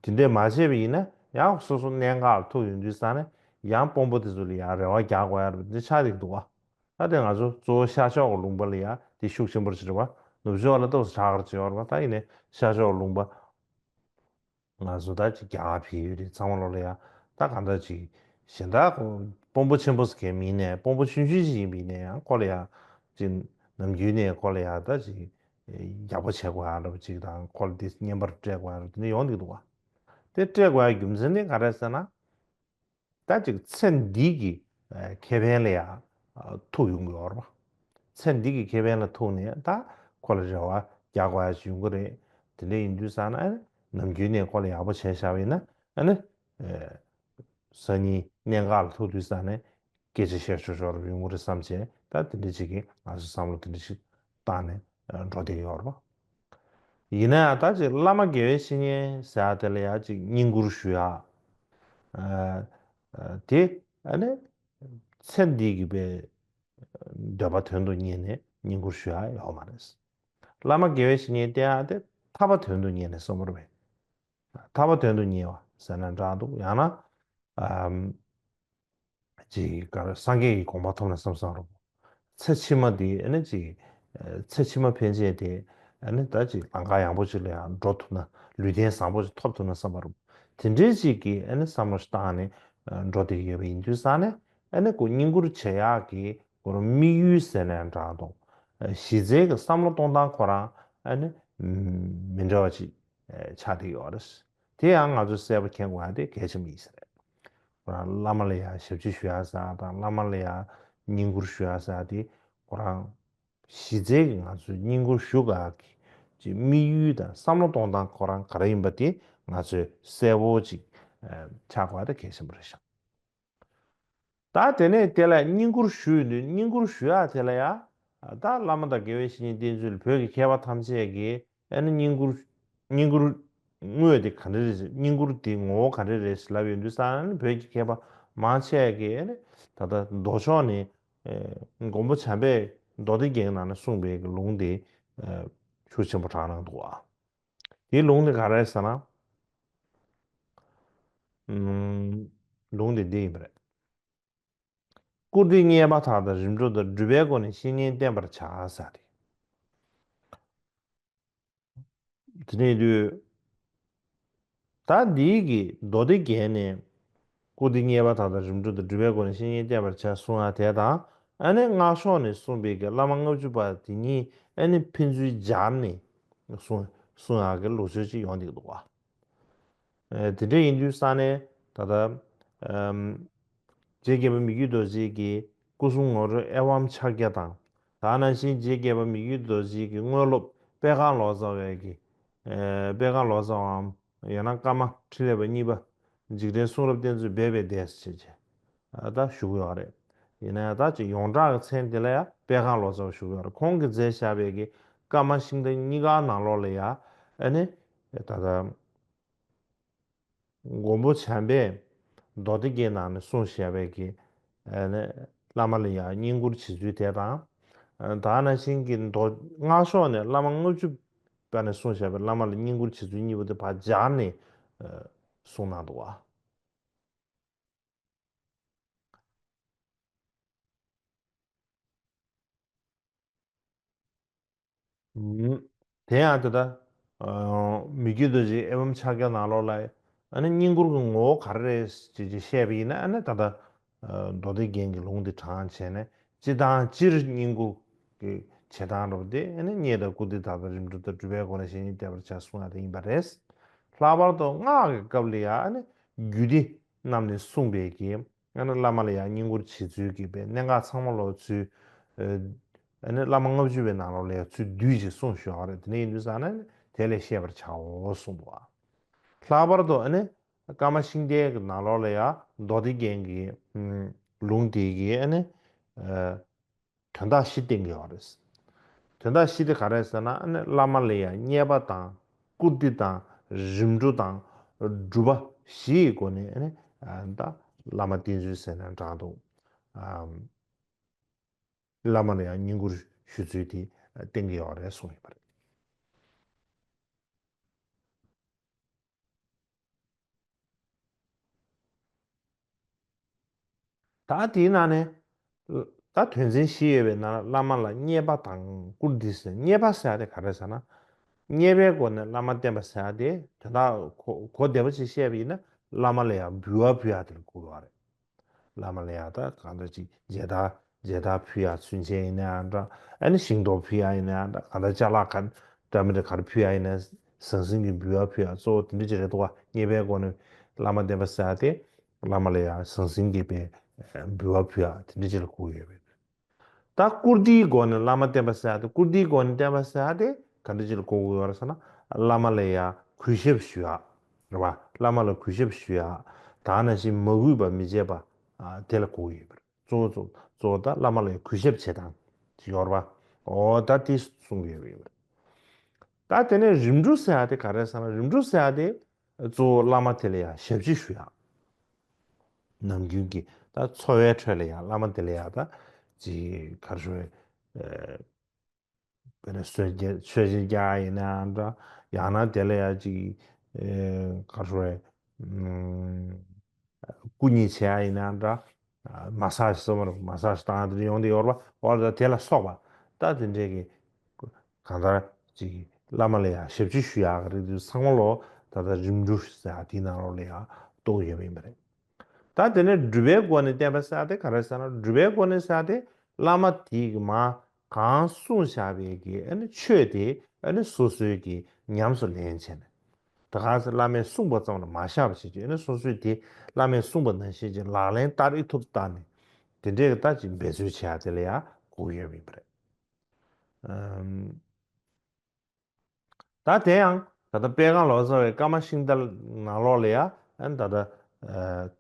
དེ་འདྲས་མ་བྱས་པ་ཡིན་ན་ཡང་སོ་སོ་གནད་འགག་ལ་ཐུག་ཡོང་དུས་ཙང་ནས་ཡང་དཔོན་པོ་དེ་ཚོ་ལ་ཡང་རེ་བ་རྒྱག་དགོས་ཡ་རུ་དེ་འདྲ་ཆགས་བསྡད་འདུག་བ། ད་དེ་ང་ཚོ་གཙོ་བོ་ཤར་ཕྱོགས་ཀྱི་ལུང་པ་ལ་ཡ་དེ་ཤུགས་ཆེན་པོ་ཞིག་རེད་བ། ནུབ་ཕྱོགས་ལ་ཏོག་ཙམ་དྲག་གར་བྱེད་ཡོད་རེད་བ། ད་ཡིན་ནའི་ཤར་ཕྱོགས་ཀྱི་ལུང་པ། ང་ཚོ་ད་ཅིག་རྒྱ་གར་བལ་ཡུལ་རེད། ཚང་མ་ལོ་ལ་ཡ་ད་གང་ལྟར་ཅིག་གཞན་དག་དཔོན་པོ་ཆེན་པོ་ཟེར་མཁན་མིན་ནས་དཔོན་པོ་ཆུང་ཆུང་ཞིག་ཡིན་པ་ཡིན་ན་ཡང་ཁོ་ལ་ཡ་ཅིག་ནམ་རྒྱུན་ནས་ཁོ་ལ་ཡ་ད་ཅིག་ཡག་པོ་བྱེད་དགོས་ཡ་འདྲ་པོ་ཅིག་དང་ཁོ་ལ་དེ་བསྙེན་པར་སྤྲད་དགོས་ཡ་འདྲ་པོ་དེ་འདྲ་ཡོང་གི་འདུག་བ། དེ་སྤྲད་དགོས་ཡ་རྒྱུ་མཚན་དེ་ག་རེ་ཟེར་ན། ད་ཅིག་ཚེ་འདི་གི་ཨ་ཁེ་ཕན་ལ་ཡ་ཨ་ཐུག་ཡོང་གི་ཡོད་རེད་པ། ཚེ་འདི་གི་ཁེ་ཕན་ལ་ཐུག་ནས་ད་ཁོ་ལ་རེ་བ་རྒྱག་དགོས་ཡ་ཅིག་ཡོང་གི་རེད། དེ་འདྲ་ཡིན་དུས་ཙང་ན་ཨ་ནི་ནམ་རྒྱུན་ནས་ཁོ་ལ་ཡག་པོ་བྱས་བཞག་པ་ཡིན་ན་ཨ་ནི་ཨ་སང་ཉིན་གནད་འགག་ལ་ཐུག་དུས་ཙང་ནས་སྐད་ཆ་བཤད་ཆོག་ཆོག་རེ་ཡོང་གི་རེད་བསམ་བྱས། ད་དེ་འདྲ་ཅིག་གི་ང་ཚོ་བསམ་བློ་དེ་འདྲ་ཞིག་བཏང་ནས་འགྲོ་བསྡད་ཀྱི་ཡོད་རེད་པ། ཡིན་ན་ཡང་ད་ཅིག་བླ་མ་དགེ་བའི་བཤེས་གཉེན་ཟེར་ཡ་དེ་ལ་ཡང་ཅིག་བསྙེན་བཀུར་ཞུ་ཡ། ཨ་ཨ་དེ་ཨ་ནི་ཚེ་འདི་གི་པའི་འདོད་པ་དོན་དུ་གཉེར་ནས་བསྙེན་བཀུར་ཞུ་ཡ་ཡོད་མ་རེད། བླ་མ་དགེ་བའི་བཤེས་གཉེན་བསྟེན་ཡ་དེ་ཐར་པ་དོན་དུ་གཉེར་ནས་གསུངས་པ་རེད་པས། ཐར་པ་དོན་དུ་གཉེར་བ་ཟེར་ན་འདྲ་འདུག་ཡང་ན་ཨམ། ཅིག་ག་རེ་སངས་རྒྱས་ཀྱི་གོ་འཕང་ཐོབ་ན་བསམ་བསམ་རོ། ཚེ་ཕྱི་མ་འདི་ཨ་ནི་ཅིག་ཚེ་ཕྱི་མ་ཕན་ཆད་དེ་ཨ་ནི་ད་ཅིག་ལམ་ཁ་ཡངས་པོ་ཅིག་ལ་ཡང་འགྲོ་ཐུབ་ན། ལུས་རྟེན་བཟང་པོ་ཅིག་ཐོབ་ཐུབ་ན་བསམ་པ་རོ། དེ་འདྲའི་ཅིག་གི་ཨ་ནི་བསམ་བློ་ཞིག་བཏང་ནས་འགྲོ་བསྡད་ཀྱི་ཡོད་པ་ཡིན་དུས་ཙང་ནས་ཨ་ནི་ཁོ་བསྙེན་བཀུར་བྱེད་ཡག་གི་ཁོ་རང་དམིགས་ཡུལ་ཟེར་ན་ཡང་འདྲ་འདུག་གཞི་རྩའི་གི་བསམ་བློ་གཏོང་སྟངས་ཁོ་རང་ཨ་ནི་མི་འདྲ་བ་ཅིག་ཆགས་བསྡད་ཡོད་རེད། དེ་ཡང་ང་ཚོས་གསལ་པོ་མཁྱེན་དགོས་ཡ་དེ་གལ་ཆེན་པོ་ཡིན་ས་རེད། ཁོ་རང་བླ་མ་ལ་ཡང་ཞབས་ཕྱི་ཞུ་ཡ་ཟེར་ཡ་དང་བླ་མ་ལ་ཡང་བསྙེན་བཀུར་ཞུ་ཡ་ཟེར་ཡ་དེ་ཁོ་རང་གཞི་རྩའི་གི་ང་ཚོས་བསྙེན་བཀུར་ཞུ་དགོས་ཡ་གི་ཅིག་དམིགས་ཡུལ་དང་བསམ་བློ་གཏོང་སྟངས་ཁོ་རང་ག་རེ་ཡིན་པ་དེ་ང་ཚོས་གསལ་པོ་ཅིག་ཆགས་དགོས་ཡ་དེ་གལ་ཆེན་པོ་རེད་ཤག་ད་དེ་ནས་དེ་ལ་བསྙེན་བཀུར་ཞུས་ནས་བསྙེན་བཀུར་ཞུ་ཡག་དེ་ལ་ཡ། ད་བླ་མ་དང་དགེ་བའི་བཤེས་གཉེན་བསྟེན་ཚུལ་བོད་ཀྱི་མཁས་པ་ཐམས་ཅད་ཀྱིས་ཨ་ནི་བསྙེན་བཀུར་བསྙེན་བཀུར་དངོས་དེ་ག་འདྲ་རེད། བསྙེན་བཀུར་དེ་ངོ་བོ་ག་འདྲ་རེད་ཞེས་ལབ་ཡོང་དུས་ཙང་ནི་བོད་ཀྱི་མཁས་པ་མང་ཆེ་གིས་ཨ་ནི་ད་ལྟ་མདོ་ཕྱོགས་ནས་ཨ་མགོན་པོ་བྱམས་པས་མདོ་སྡེ་རྒྱན་ནང་ནས་གསུངས་པའི་གི་ལུང་དེ་ཨ་ཤུགས་ཆེན་པོ་དྲངས་གནང་འདུག་ཨ། དེའི་ལུང་དེ་ག་རེ་རེད་ཟེར་ན། ཨུམ། ལུང་དེ་འདི་ཡིན་པ་རེད། བཀུར་སྟི་རྙེད་པ་དག་དང་རིམ་གྲོ་དང་སྒྲུབ་པའི་སྒོ་ནས་བཤེས་གཉེན་བསྟེན་པར་བྱ་ཟེར་ཏེ། དེ་ནས་དུས། ད་འདིའི་གི་མདོ་སྡེ་རྒྱན་ནས། བཀུར་སྟི་རྙེད་པ་དག་དང་རིམ་གྲོ་དང་སྒྲུབ་པའི་སྒོ་ནས་བཤེས་གཉེན་བསྟེན་པར་བྱ་གསུང་བ་དེ་དང་། ཨ་ནི་སྔགས་ཕྱོགས་ནས་གསུངས་པའི་གི་བླ་མ་ལྔ་བཅུ་པ་དེ་གཉིས་ཨ་ནི་ཕན་ཚུན་སྦྱར་ནས་གསུང་གསུང་ཡག་གི་ལུགས་སྲོལ་ཅིག་ཡོང་བསྡད་འདུག་བ། ཨེ་དེ་འདྲ་ཡིན་དུས་ཙང་ནས་ད་ལྟ་ཨམ། རྗེ་རྒྱལ་པོ་མི་བསྐྱོད་རྡོ་རྗེ་གིས་སྐུ་གསུང་ངོ་སྤྲོད་ཨེ་ཝཾ་ཕྱག་རྒྱ་དང་། དེ་ནང་བཞིན་རྗེ་རྒྱལ་པོ་མི་བསྐྱོད་རྡོ་རྗེ་གི་དངོས་སློབ་པད་ཁང་ལོ་ཙཱ་བའི་གི་ཨེ་པད་ཁང་ལོ་ཙཱ་བའམ་ཡང་ན་ཀརྨ་ཕྲིན་ལས་པ་གཉིས་པ་འཇིག་རྟེན་གསུང་རབ་བསྟན་བཅོས་སྦས་པའི་སྡེ་ཟེར་བྱས། ཨ་ད་ཞུ་གི་ཡོད་རེད། ཡིན་ན་ཡང་ད་ཅིག་ཡོངས་གྲགས་ཀྱི་མཚན་དེ་ལ་ཡང་པད་ཁང་ལོ་ཙཱ་བ་ཞུ་གི་ཡོད་རེད། ཁོང་གིས་མཛད་བཞག་པའི་གི་ཀརྨ་ཤིང་རྟ་གཉིས་ཀ་ནང་ལོགས་ལ་ཡང་ཨ་ནི་ད་ལྟ་མགོན་པོ་བྱམས་པས་མདོ་སྡེ་རྒྱན་ནང་ནས་གསུངས་བཞག་པའི་གི་ཨ་ནི་བླ་མ་ལ་ཡང་བསྙེན་བཀུར་བྱེད་ཚུལ་དེ་དང་། ཨ་དེ་ནང་བཞིན་གྱི་མདོ་སྔགས་ཕྱོགས་ནས་བླ་མ་ལྔ་བཅུ་པ་ནས་གསུངས་བཞག་པའི་བླ་མ་ལ་བསྙེན་བཀུར་བྱེད་ཚུལ་གཉིས་པོ་དེ་ཕར་སྦྱར་ནས་ཨ་གསུངས་གནང་འདུག་བ། ཨུམ། དེ་ཡང་དེ་ལྟ། ཨ་མི་བསྐྱོད་རྡོ་རྗེའི་ཨེ་ཝཾ་ཕྱག་རྒྱ་ནང་ལོགས་ལ། ཨ་ནི་བསྙེན་བཀུར་གྱི་ངོ་བོ་ག་རེ་རེད་ཅེས་ཅིག་བཤད་པ་ཡིན་ན། ཨ་ནི་ད་ལྟ་ཨ་མདོ་སྡེ་རྒྱན་གྱི་ལུང་དེ་དྲངས་བྱས་ནས། སྤྱིར་དང་སྤྱིར་བསྙེན་བཀུར་གྱི་བྱེད་སྟངས་རབ་དེ་ཨ་ནི་རྙེད་དང་བཀུར་སྟི་དག་དང་རིམ་གྲོ་དང་སྒྲུབ་པའི་སྒོ་ནས་བཤེས་གཉེན་བསྟེན་པར་བྱ་གསུང་ཡ་དེ་ཡིན་པ་རེད། ལྷག་པར་དུ་སྔགས་ཀྱི་སྐབས་ལ་ཡང་ཨ་ནི་རྒྱུད་སྡེ་རྣམས་ནས་གསུངས་པའི་གི་ཨ་ནི་བླ་མ་ལ་ཡང་བསྙེན་བཀུར་བྱེད་ཚུལ་གྱི་པའི་གནད་འགག་ཚང་མ་ལོ་ཚུལ། ཨ་ནི་བླ་མ་ལྔ་བཅུ་པའི་ནང་ལོགས་ལ་ཡང་ཚུལ་བསྡུས་ཀྱིས་གསུངས་བཞག་རེད། དེ་ནས་ཡིན་དུས་ཙང་ནས་དེ་ལས་ཤེས་པར་བྱའོ་གསུངས་པ། ལྷག་པར་དུ་ཨ་ནི་ཀརྨ་ཤིང་རྟའི་གི་ནང་ལོགས་ལ་ཡང་མདོ་སྡེ་རྒྱན་གྱི་ཨ་ལུང་དེ་གི་ཨ་ནི་ཨ་དོན་དག་བཞི་བསྟན་གྱི་ཡོད་རེད། དོན་དག་བཞི་དེ་ག་རེ་ཟེར་ན། ཨ་ནི་བླ་མ་ལ་ཡང་མཉེས་པ་དང་བཀུར་སྟི་དང་རིམ་གྲོ་དང་སྒྲུབ་པ་བཞི་ཡི་སྒོ་ནས་ཨ་ནི་ད་བླ་མ་བསྟེན་ཚུལ་ཟེར་ན་འདྲ་འདུག་ཨམ། བླ་མ་ལ་ཡང་བསྙེན་བཀུར་ཞུ་ཚུལ་དེ་བསྟན་གྱི་ཡོད་རེད་གསུངས་ཡོད་པ་རེད། ད་དེའི་ནང་ནས་ ད་དོན་ཚན་བཞི་ཡོད་པའི་ནང་བླ་མ་ལ་མཉེས་པ་དང་བཀུར་སྟི་ཟེར། མཉེས་པ་ཟེར་ཡ་དེ་ག་རེ་ཟེར་ན། མཉེས་པའི་སྒོ་ནས་བླ་མ་བསྟེན་པ་ཟེར་ཡ་དེ་དོན་དག་གོ་གོ་བདེ་པོ་ཅིག་བཤད་པ་ཡིན་ན་བླ་མ་ལ་ཡང་འབུལ་བ་ཕུལ་ཡ་དེ་ལ་གོ་དགོས་པ་རེད། བླ་མ་ལ་ཡང་ད་གང་འདྲ་ཅིག་མཇལ་དར་མཇལ་དར་ཕུལ་ཡ་ཚུན་ཆད་ཡིན་ན་ཡང་འདྲ། ཨ་ནི་ཤིང་ཏོག་ཕུལ་ཡ་ཡིན་ན་ཡང་འདྲ། གང་ལྟར་ཅ་ལག་ག་འདྲ་མི་འདྲ་ག་རེ་ཕུལ་ཡ་ཡིན་ན་ཟང་ཟིང་གི་འབུལ་བ་ཕུལ་ཡ་གཙོ་བོ་དེ་འདྲ་ཅིག་རེད་འདུག་བ། མཉེས་པའི་སྒོ་ནས་བླ་མ་བསྟེན་པ་ཟེར་ཡ་དེ་བླ་མ་ལ་ཡང་ཟང་ཟིང་གི་པའི་འབུལ་བ་ཕུལ་ཡ་དེ་འདྲ་ཅིག་ལ་གོ་ཡོད་པས། ད་བཀུར་སྟིའི་སྒོ་ནས་བླ་མ་བསྟེན་པ་ཟེར་ཡ་དེ། བཀུར་སྟིའི་སྒོ་ནས་བསྟེན་པ་ཟེར་ཡ་དེ་ག་འདྲ་ཅིག་ལ་གོ་དགོས་ཡོད་རེད་ཟེར་ན། བླ་མ་ལ་ཡ་གུས་ཞབས་ཞུ་ཡ་རེད་བ། བླ་མ་ལ་གུས་ཞབས་ཞུ་ཡ། ད་ནང་བཞིན་མ་གུས་པ་མི་བྱེད་པ། ཨ། དེ་ལ་གོ་གི་ཡོད་པ་རེད། གཙོ་བོ་གཙོ་གཙོ་བོ་ད་བླ་མ་ལ་ཡ་གུས་ཞབས་བྱེད་སྟངས་ཅིག་ཡོད་རེད་བ། འོ་ད་དེ་གསུང་གི་ཡོད་པ་ཡིན་པ་རེད། ད་དེ་ནས་རིམ་གྲོ་ཟེར་ཡ་དེ་ག་རེ་ཟེར་ན། རིམ་གྲོ་ཟེར་ཡ་དེ་གཙོ་བོ་བླ་མ་དེ་ལ་ཡ་ཞབས་ཕྱི་ཞུ་ཡ། ནམ་རྒྱུན་གྱི་ད་འཚོ་བའི་ཁྲོད་ལ་ཡང་བླ་མ་དེ་ལ་ཡང་ད་ཅིག་ག་རེ་ཞུ་དགོས་རེད། ཨ། དཔེར་ན་གསོལ་ཇ་གསོལ་ཇ་རྒྱག་ཡིན་ནའང་འདྲ། ཡང་ན་དེ་ལ་ཡང་ཅིག་ཨ། ག་རེ་ཞུ་དགོས་རེད། ཨ། སྐུ་མཉེ་བྱེད་ཡ་ཡིན་ནའང་འདྲ། ཨ། མ་སཱ་ཇི་ཟེར་བ་རེད། མ་སཱ་ཇི་བཏང་ཡ་དེ་འདྲ་ཡོང་བསྡད་ཡོད་རེད་པ། འོ་ད་དེ་ལ་སོགས་པ་ད་དེ་འདྲའི་གི་གང་ལྟར་ཅིག་བླ་མ་ལ་ཡང་ཞབས་ཕྱི་ཞུ་ཡག་གི་རིགས་དེ་ཚང་མ་ལོ་ད་ལྟ་རིམ་གྲོ་ཟེར་ཡག་དེའི་ནང་ལོགས་ལ་ཡང་གཏོགས་ཡོད་པ་ཡིན་པ་རེད། ད་དེ་ནས་སྒྲུབ་པའི་སྒོ་ནས་བསྟེན་པ་ཟེར་ཡག་དེ་ག་རེ་ཟེར་ན། སྒྲུབ་པའི་སྒོ་ནས་ཟེར་ཡག་དེ་བླ་མ་དེ་གིས་མ་གང་གསུངས་བཞག་པའི་གི་ཨ་ནི་ཆོས་དེ་ཨ་ནི་སོ་སོའི་གི་ཉམས་སུ་ལེན་བྱས་ནས། ད་ག་ཟེར་བླ་མས་གསུངས་པ་ཙམ་ལ་མ་བཞག་པ་བྱེད་ཀྱི། ཨ་ནི་སོ་སོས་དེ་བླ་མས་གསུངས་པ་ནང་བཞིན་གྱི་ལག་ལེན་བསྟར་ཨེ་ཐུབ་བལྟས་ནས་དེ་འདྲའི་གི་ད་ཅིག་འབད་རྩོལ་བྱེད་ཡག་དེ་ལ་ཡང་གོ་གི་ཡོད་པ་ཡིན་པ་རེད། ཨམ། ད་དེ་ཡང་ད་ལྟ་དཔལ་ཁང་ལོ་ཙཱ་བའི་བཀའ་མ་ཤིང་རྟ་ནང་ལོགས་ལ་ཡང་ཨ་ནི་ད་ལྟ་ཨ།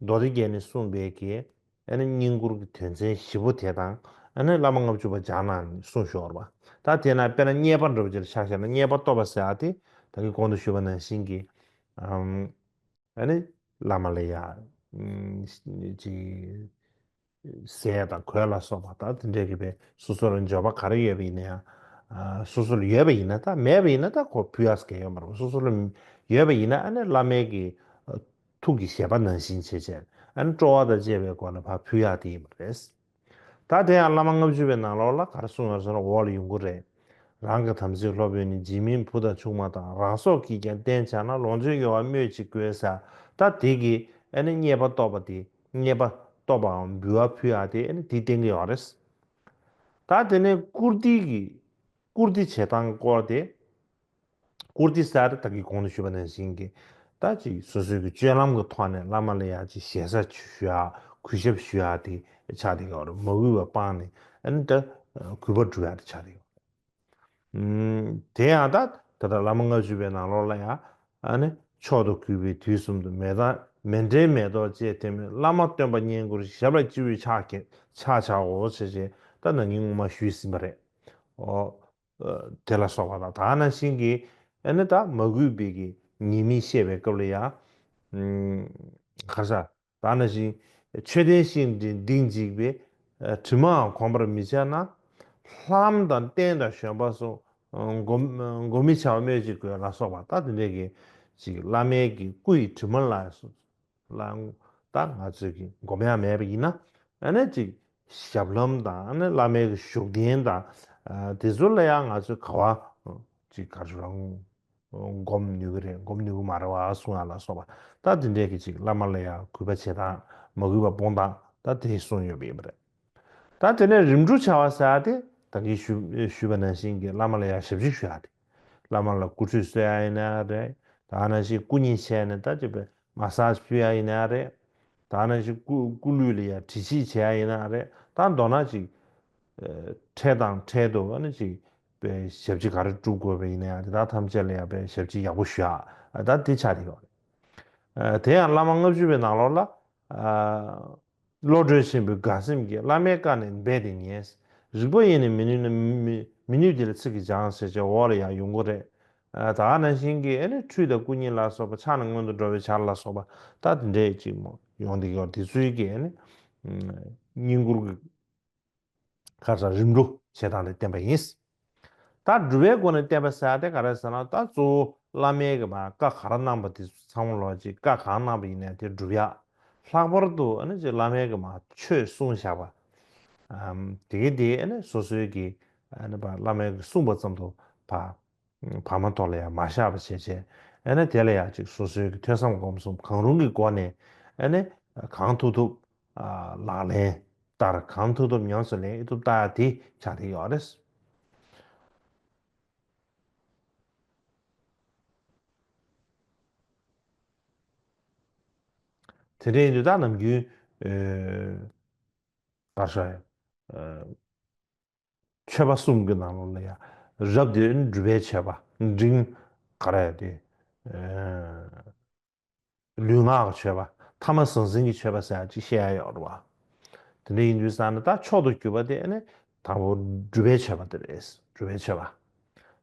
མདོ་སྡེ་རྒྱན་ནས་གསུངས་པའི་གི་ཨ་ནི་བསྙེན་བཀུར་གྱི་དོན་ཚན་བཞི་པོ་དེ་དང་། ཨ་ནི་བླ་མ་ལྔ་བཅུ་པ་སྦྱང་ན་གསུངས་ཤོར་བ། ད་དེ་ན་དཔེར་ན་མཉེས་པ་འདྲ་བོ་ཅིག་ལ་ཆ་བཞག་ན། མཉེས་པ་སྟོབས་པ་ཟེར་ཡག་དེ་ད་གིན་གོང་དུ་ཞུས་པ་ནང་བཞིན་གྱི་ཨམ། ཨ་ནི་བླ་མ་ལ་ཡ་ཨམ། ཅིག་ཟས་དང་གོས་ལ་སོགས་པ་ད་དེ་འདྲའི་གི་པའི་སོ་སོ་ལ་འབྱོར་པ་ག་རེ་ཡོད་པ་ཡིན་ན་ཡང་། ཨ། སོ་སོ་ལ་ཡོད་པ་ཡིན་ན། ད་མེད་པ་ཡིན་ན་ད་ཁོ་ཕུལ་ཡག་གང་ཡང་ཡོད་མ་རེད། སོ་སོ་ལ་ཡོད་པ་ཡིན་ན་ཨ་ནི་བླ་མའི་གི་ཨ། ཐུགས་ཀྱི་བཞེད་པ་ནང་བཞིན་བྱས་བྱས་ཨ་ནི་སྤྲོ་བ་དང་བཅས་པའི་སྒོ་ནས་ཕར་ཕུལ་ཡག་དེ་ཡིན་པ་རེད། ད་དེ་ཡང་བླ་མ་ལྔ་བཅུ་པའི་ནང་ལོགས་ལ་ག་རེ་གསུངས་ཡོད་ཟེར་ན། འོག་ལ་ཡོང་གི་རེད། རང་གི་དམ་ཚིག་སློབ་དཔོན་ནི། འཇིགས་མེད་བུ་དང་ཆུང་མ་དང་། རང་སྲོག་གིས་ཀྱང་བསྟེན་བྱ་ན། ལོངས་སྤྱོད་གཡོ་བ་སྨོས་ཅི་དགོས་ཟེར། ད་དེ་གི་ཨ་ནི་མཉེས་པ་སྟོབས་པ་དེ། མཉེས་པ་སྟོབས་པའམ་འབུལ་བ་ཕུལ་ཡག་དེ་ཨ་ནི་དེ་བསྟན་གྱི་ཡོད་རེད། ད་དེ་ནས་བཀུར་སྟི་གི་བཀུར་སྟི་བྱེད་སྟངས་སྐོར་དེ། བཀུར་སྟི་ཟེར་ཡག་དེ་ད་གིན་གོང་དུ་ཞུས་པ་ནང་བཞིན་གྱི་ད་ཅིག་སོ་སོའི་གི་སྤྱོད་ལམ་གྱི་ཐོག་ནས་བླ་མ་ལ་ཡ་ཅིག་ཞེ་ས་ཞུ་ཡག་གུས་ཞབས་ཞུ་ཡག་དེ་ཆགས་བསྡད་ཡོད་རེད། མ་གུས་པ་སྤངས་ནས་ཨ་ནི་ད་གུས་པ་སྒྲུབ་ཡག་དེ་ཆགས་བསྡད་ཡོད་རེད། ཨམ། དེ་ཡང་ད་ད་ལྟ་བླ་མ་ལྔ་བཅུ་པའི་ནང་ལོགས་ལ་ཡང་ཨ་ནི་མཆོག་ཏུ་གུས་པས་དུས་གསུམ་དུ། མེ་ཏོག་མཎྜལ་མེ་ཏོག་བཅས་བསྟེན་པས། བླ་མ་སྟོན་པ་བསྙེན་བཀུར་ཞབས་ལ་སྤྱི་བོས་ཕྱག་བགྱི་ཕྱག་བྱའོ་ཞེས་བྱས་ད་ནང་གི་སྔོན་མ་ཞུས་ཟིན་པ་རེད། ཨོ། ཨ། དེ་ལ་སོགས་པ་དང་། ད་ནང་བཞིན་གྱི་ཨ་ནི་ད་མ་གུས་པའི་གི་ཉེས་དམིགས་བཤད་པའི་སྐབས་ལ་ཡང་། ཨམ། ག་རེ་ཟ། ད་ནང་བཞིན་མཆོད་རྟེན་བཞེངས་ཏེ་སྡིག་འཇིགས་པའི། ཨ། དྲི་མའང་གོམས་པར་མི་བྱ་ན། ལྷ་ལམ་དང་རྟེན་དང་བཞོན་པ་སོགས། ཨ། བསྒོམ་བསྒོམ་མི་བྱ་བ་སྨོས་ཅི་དགོས་ལ་སོགས་པ། ད་དེ་འདྲའི་གི་ཅིག་བླ་མའི་གི་སྐུ་ཡི་དྲི་མ་ལ་སོགས་ལ་ད་ང་ཚོས་ཀྱི་སྒོམ་ཡག་མེད་པ་ཡིན་ན། ཨ་ནི་ཅིག་ཞབས་ལྷམ་དང་ཨ་ནི་བླ་མའི་གི་བཞུགས་གདན་དང་། ཨ། དེ་ཚོ་ལ་ཡང་ང་ཚོས་ག་བ་ཅིག་ག་རེ་རང་སྒོམ་ནུས་ཀྱི་རེད། སྒོམ་ནུས་ཀྱི་མ་རེད་བ་གསུང་ཡག་ལ་སོགས་པ། ད་དེ་འདྲའི་གི་ཅིག་བླ་མ་ལ་ཡང་གུས་པ་བྱེད་སྟངས། མ་གུས་པ་སྤོང་སྟངས་ད་དེ་གསུངས་ཡོད་པ་ཡིན་པ་རེད། ད་དེ་ནས་རིམ་གྲོ་བྱ་བ་ཟེར་ཡག་དེ་ད་གིན་ཞུ་ཞུས་པ་ནང་བཞིན་གྱི་བླ་མ་ལ་ཡང་ཞབས་ཕྱི་ཞུ་ཡག་དེ། བླ་མ་ལ་སྐུ་ཁྲུས་གསོལ་ཡག་ཡིན་ན་རེད། ད་ནང་བཞིན་སྐུ་མཉེ་བྱས་ནས་ད་ཅིག་པའི་མ་སཱ་ཇི་ཕུལ་ཡག་ཡིན་ན་རེད། ད་ནང་བཞིན་སྐུ་སྐུ་ལུས་ལ་ཡང་དྲི་ཞིབ་བྱེད་ཡག་ཡིན་ན་རེད། ད་མདོར་ན་ཅིག་ཨ། འཕྲལ་དང་འཕྲལ་དུ་ཨ་ནི་ཅིག་པའི་ཞབས་ཕྱི་ག་རེ་སྒྲུབ་དགོས་པ་ཡིན་ན་ཡང་དེ་དག་ཐམས་ཅད་ལ་ཡང་པའི་ཞབས་ཕྱི་ཡག་པོ་ཞུ་ཡག། ཨ། ད་དེ་ཆགས་བསྡད་ཡོད་རེད། ཨ། དེ་ཡང་བླ་མ་ལྔ་བཅུ་པའི་ནང་ལོགས་ལ། ཨ། བློ་གྲོས་ཆེན་པོའི་དགའ་སེམས་ཀྱིས། བླ་མའི་བཀའ་ནི་རྦད་དེ་ཉན། རིག་པ་ཡིས་ནི་མི་ནུས་ན། མི་མི་ནུས་དེ་ལ་ཚིག་གིས་སྦྱང་ཟེར་བྱས་འོག་ལ་ཡང་ཡོང་གི་རེད། ཨ། ད་ནང་བཞིན་གྱི་ཨ་ནི་ཁྲུས་དང་སྐུ་མཉེ་ལ་སོགས་པ། ཕྱག་ནི་སྔོན་དུ་འགྲོ་བའི་ཕྱག་ལ་སོགས་པ། ད་དེ་འདྲའི་ཅིག་མོ་ཡོང་བསྡད་ཀྱི་ཡོད། དེ་ཚོའི་གི་ཨ་ནི་བསྙེན་བཀུར་གྱི་ག་རེ་ཟ། རིམ་གྲོ་བྱེད་སྟངས་ལ་བརྟེན་པ་ཡིན། ད་སྒྲུབ་པའི་སྒོ་ནས་བསྟེན་པ་ཟེར་ཡག་དེ་ག་རེ་ཟེར་ན། ད་གཙོ་བོ་བླ་མའི་གི་མ་བཀའ་ག་རེ་གནང་པ་དེ་ཚང་མ་ལོག་ཅིག་བཀའ་གང་གནང་པ་ཡིན་ནའི་དེ་སྒྲུབ་ཡག། ལྷག་པར་དུ་ཨ་ནི་ཅིག་བླ་མའི་གི་མ་ཆོས་གསུངས་བཞག་པ། ཨམ་དེ་གི་དེ་ཨ་ནི་སོ་སོའི་གི་ཨ་ནི་བ་བླ་མའི་གི་གསུངས་པ་ཙམ་དུ་བ་བར་མ་དོར་ལ་ཡང་མ་བཞག་པ་བྱས་བྱས་ཨ་ནི་དེ་ལ་ཡང་ཅིག་སོ་སོའི་གི་ཐོས་བསམ་སྒོམ་གསུམ་གང་རུང་གི་སྒོ་ནས་ཨ་ནི་གང་ཐུབ་ཐུབ་ཨ་ལག་ལེན་བསྟར། གང་ཐུབ་ཐུབ་ཉམས་སུ་ལེན་ཨེ་ཐུབ་ལྟ་དེ་ཆགས་བསྡད་ཡོད་རེད། དེ་འདྲ་ཡིན་དུས་ད་ནམ་རྒྱུན་ཨེ་ག་རེ་ཟེར་ཨེ་མཆོད་པ་གསུམ་གྱི་ནང་ལོགས་ལ་ཡང་རབ་དེ་སྒྲུབ་པའི་མཆོད་པ་འབྲིང་ག་རེ་དེ་ཨེ་ལུས་ངག་གི་མཆོད་པ་ཐ་མ་ཟང་ཟིང་གི་མཆོད་པ་ཟེར་ཡག་ཅིག་བཤད་ཡ་ཡོད་རེད་བ། དེ་འདྲ་ཡིན་དུས་ཙང་ནས་ད་མཆོག་ཏུ་གྱུར་པ་དེ་ནི་དང་པོ་སྒྲུབ་པའི་མཆོད་པ་དེ་རེད། སྒྲུབ་པའི་མཆོད་པ།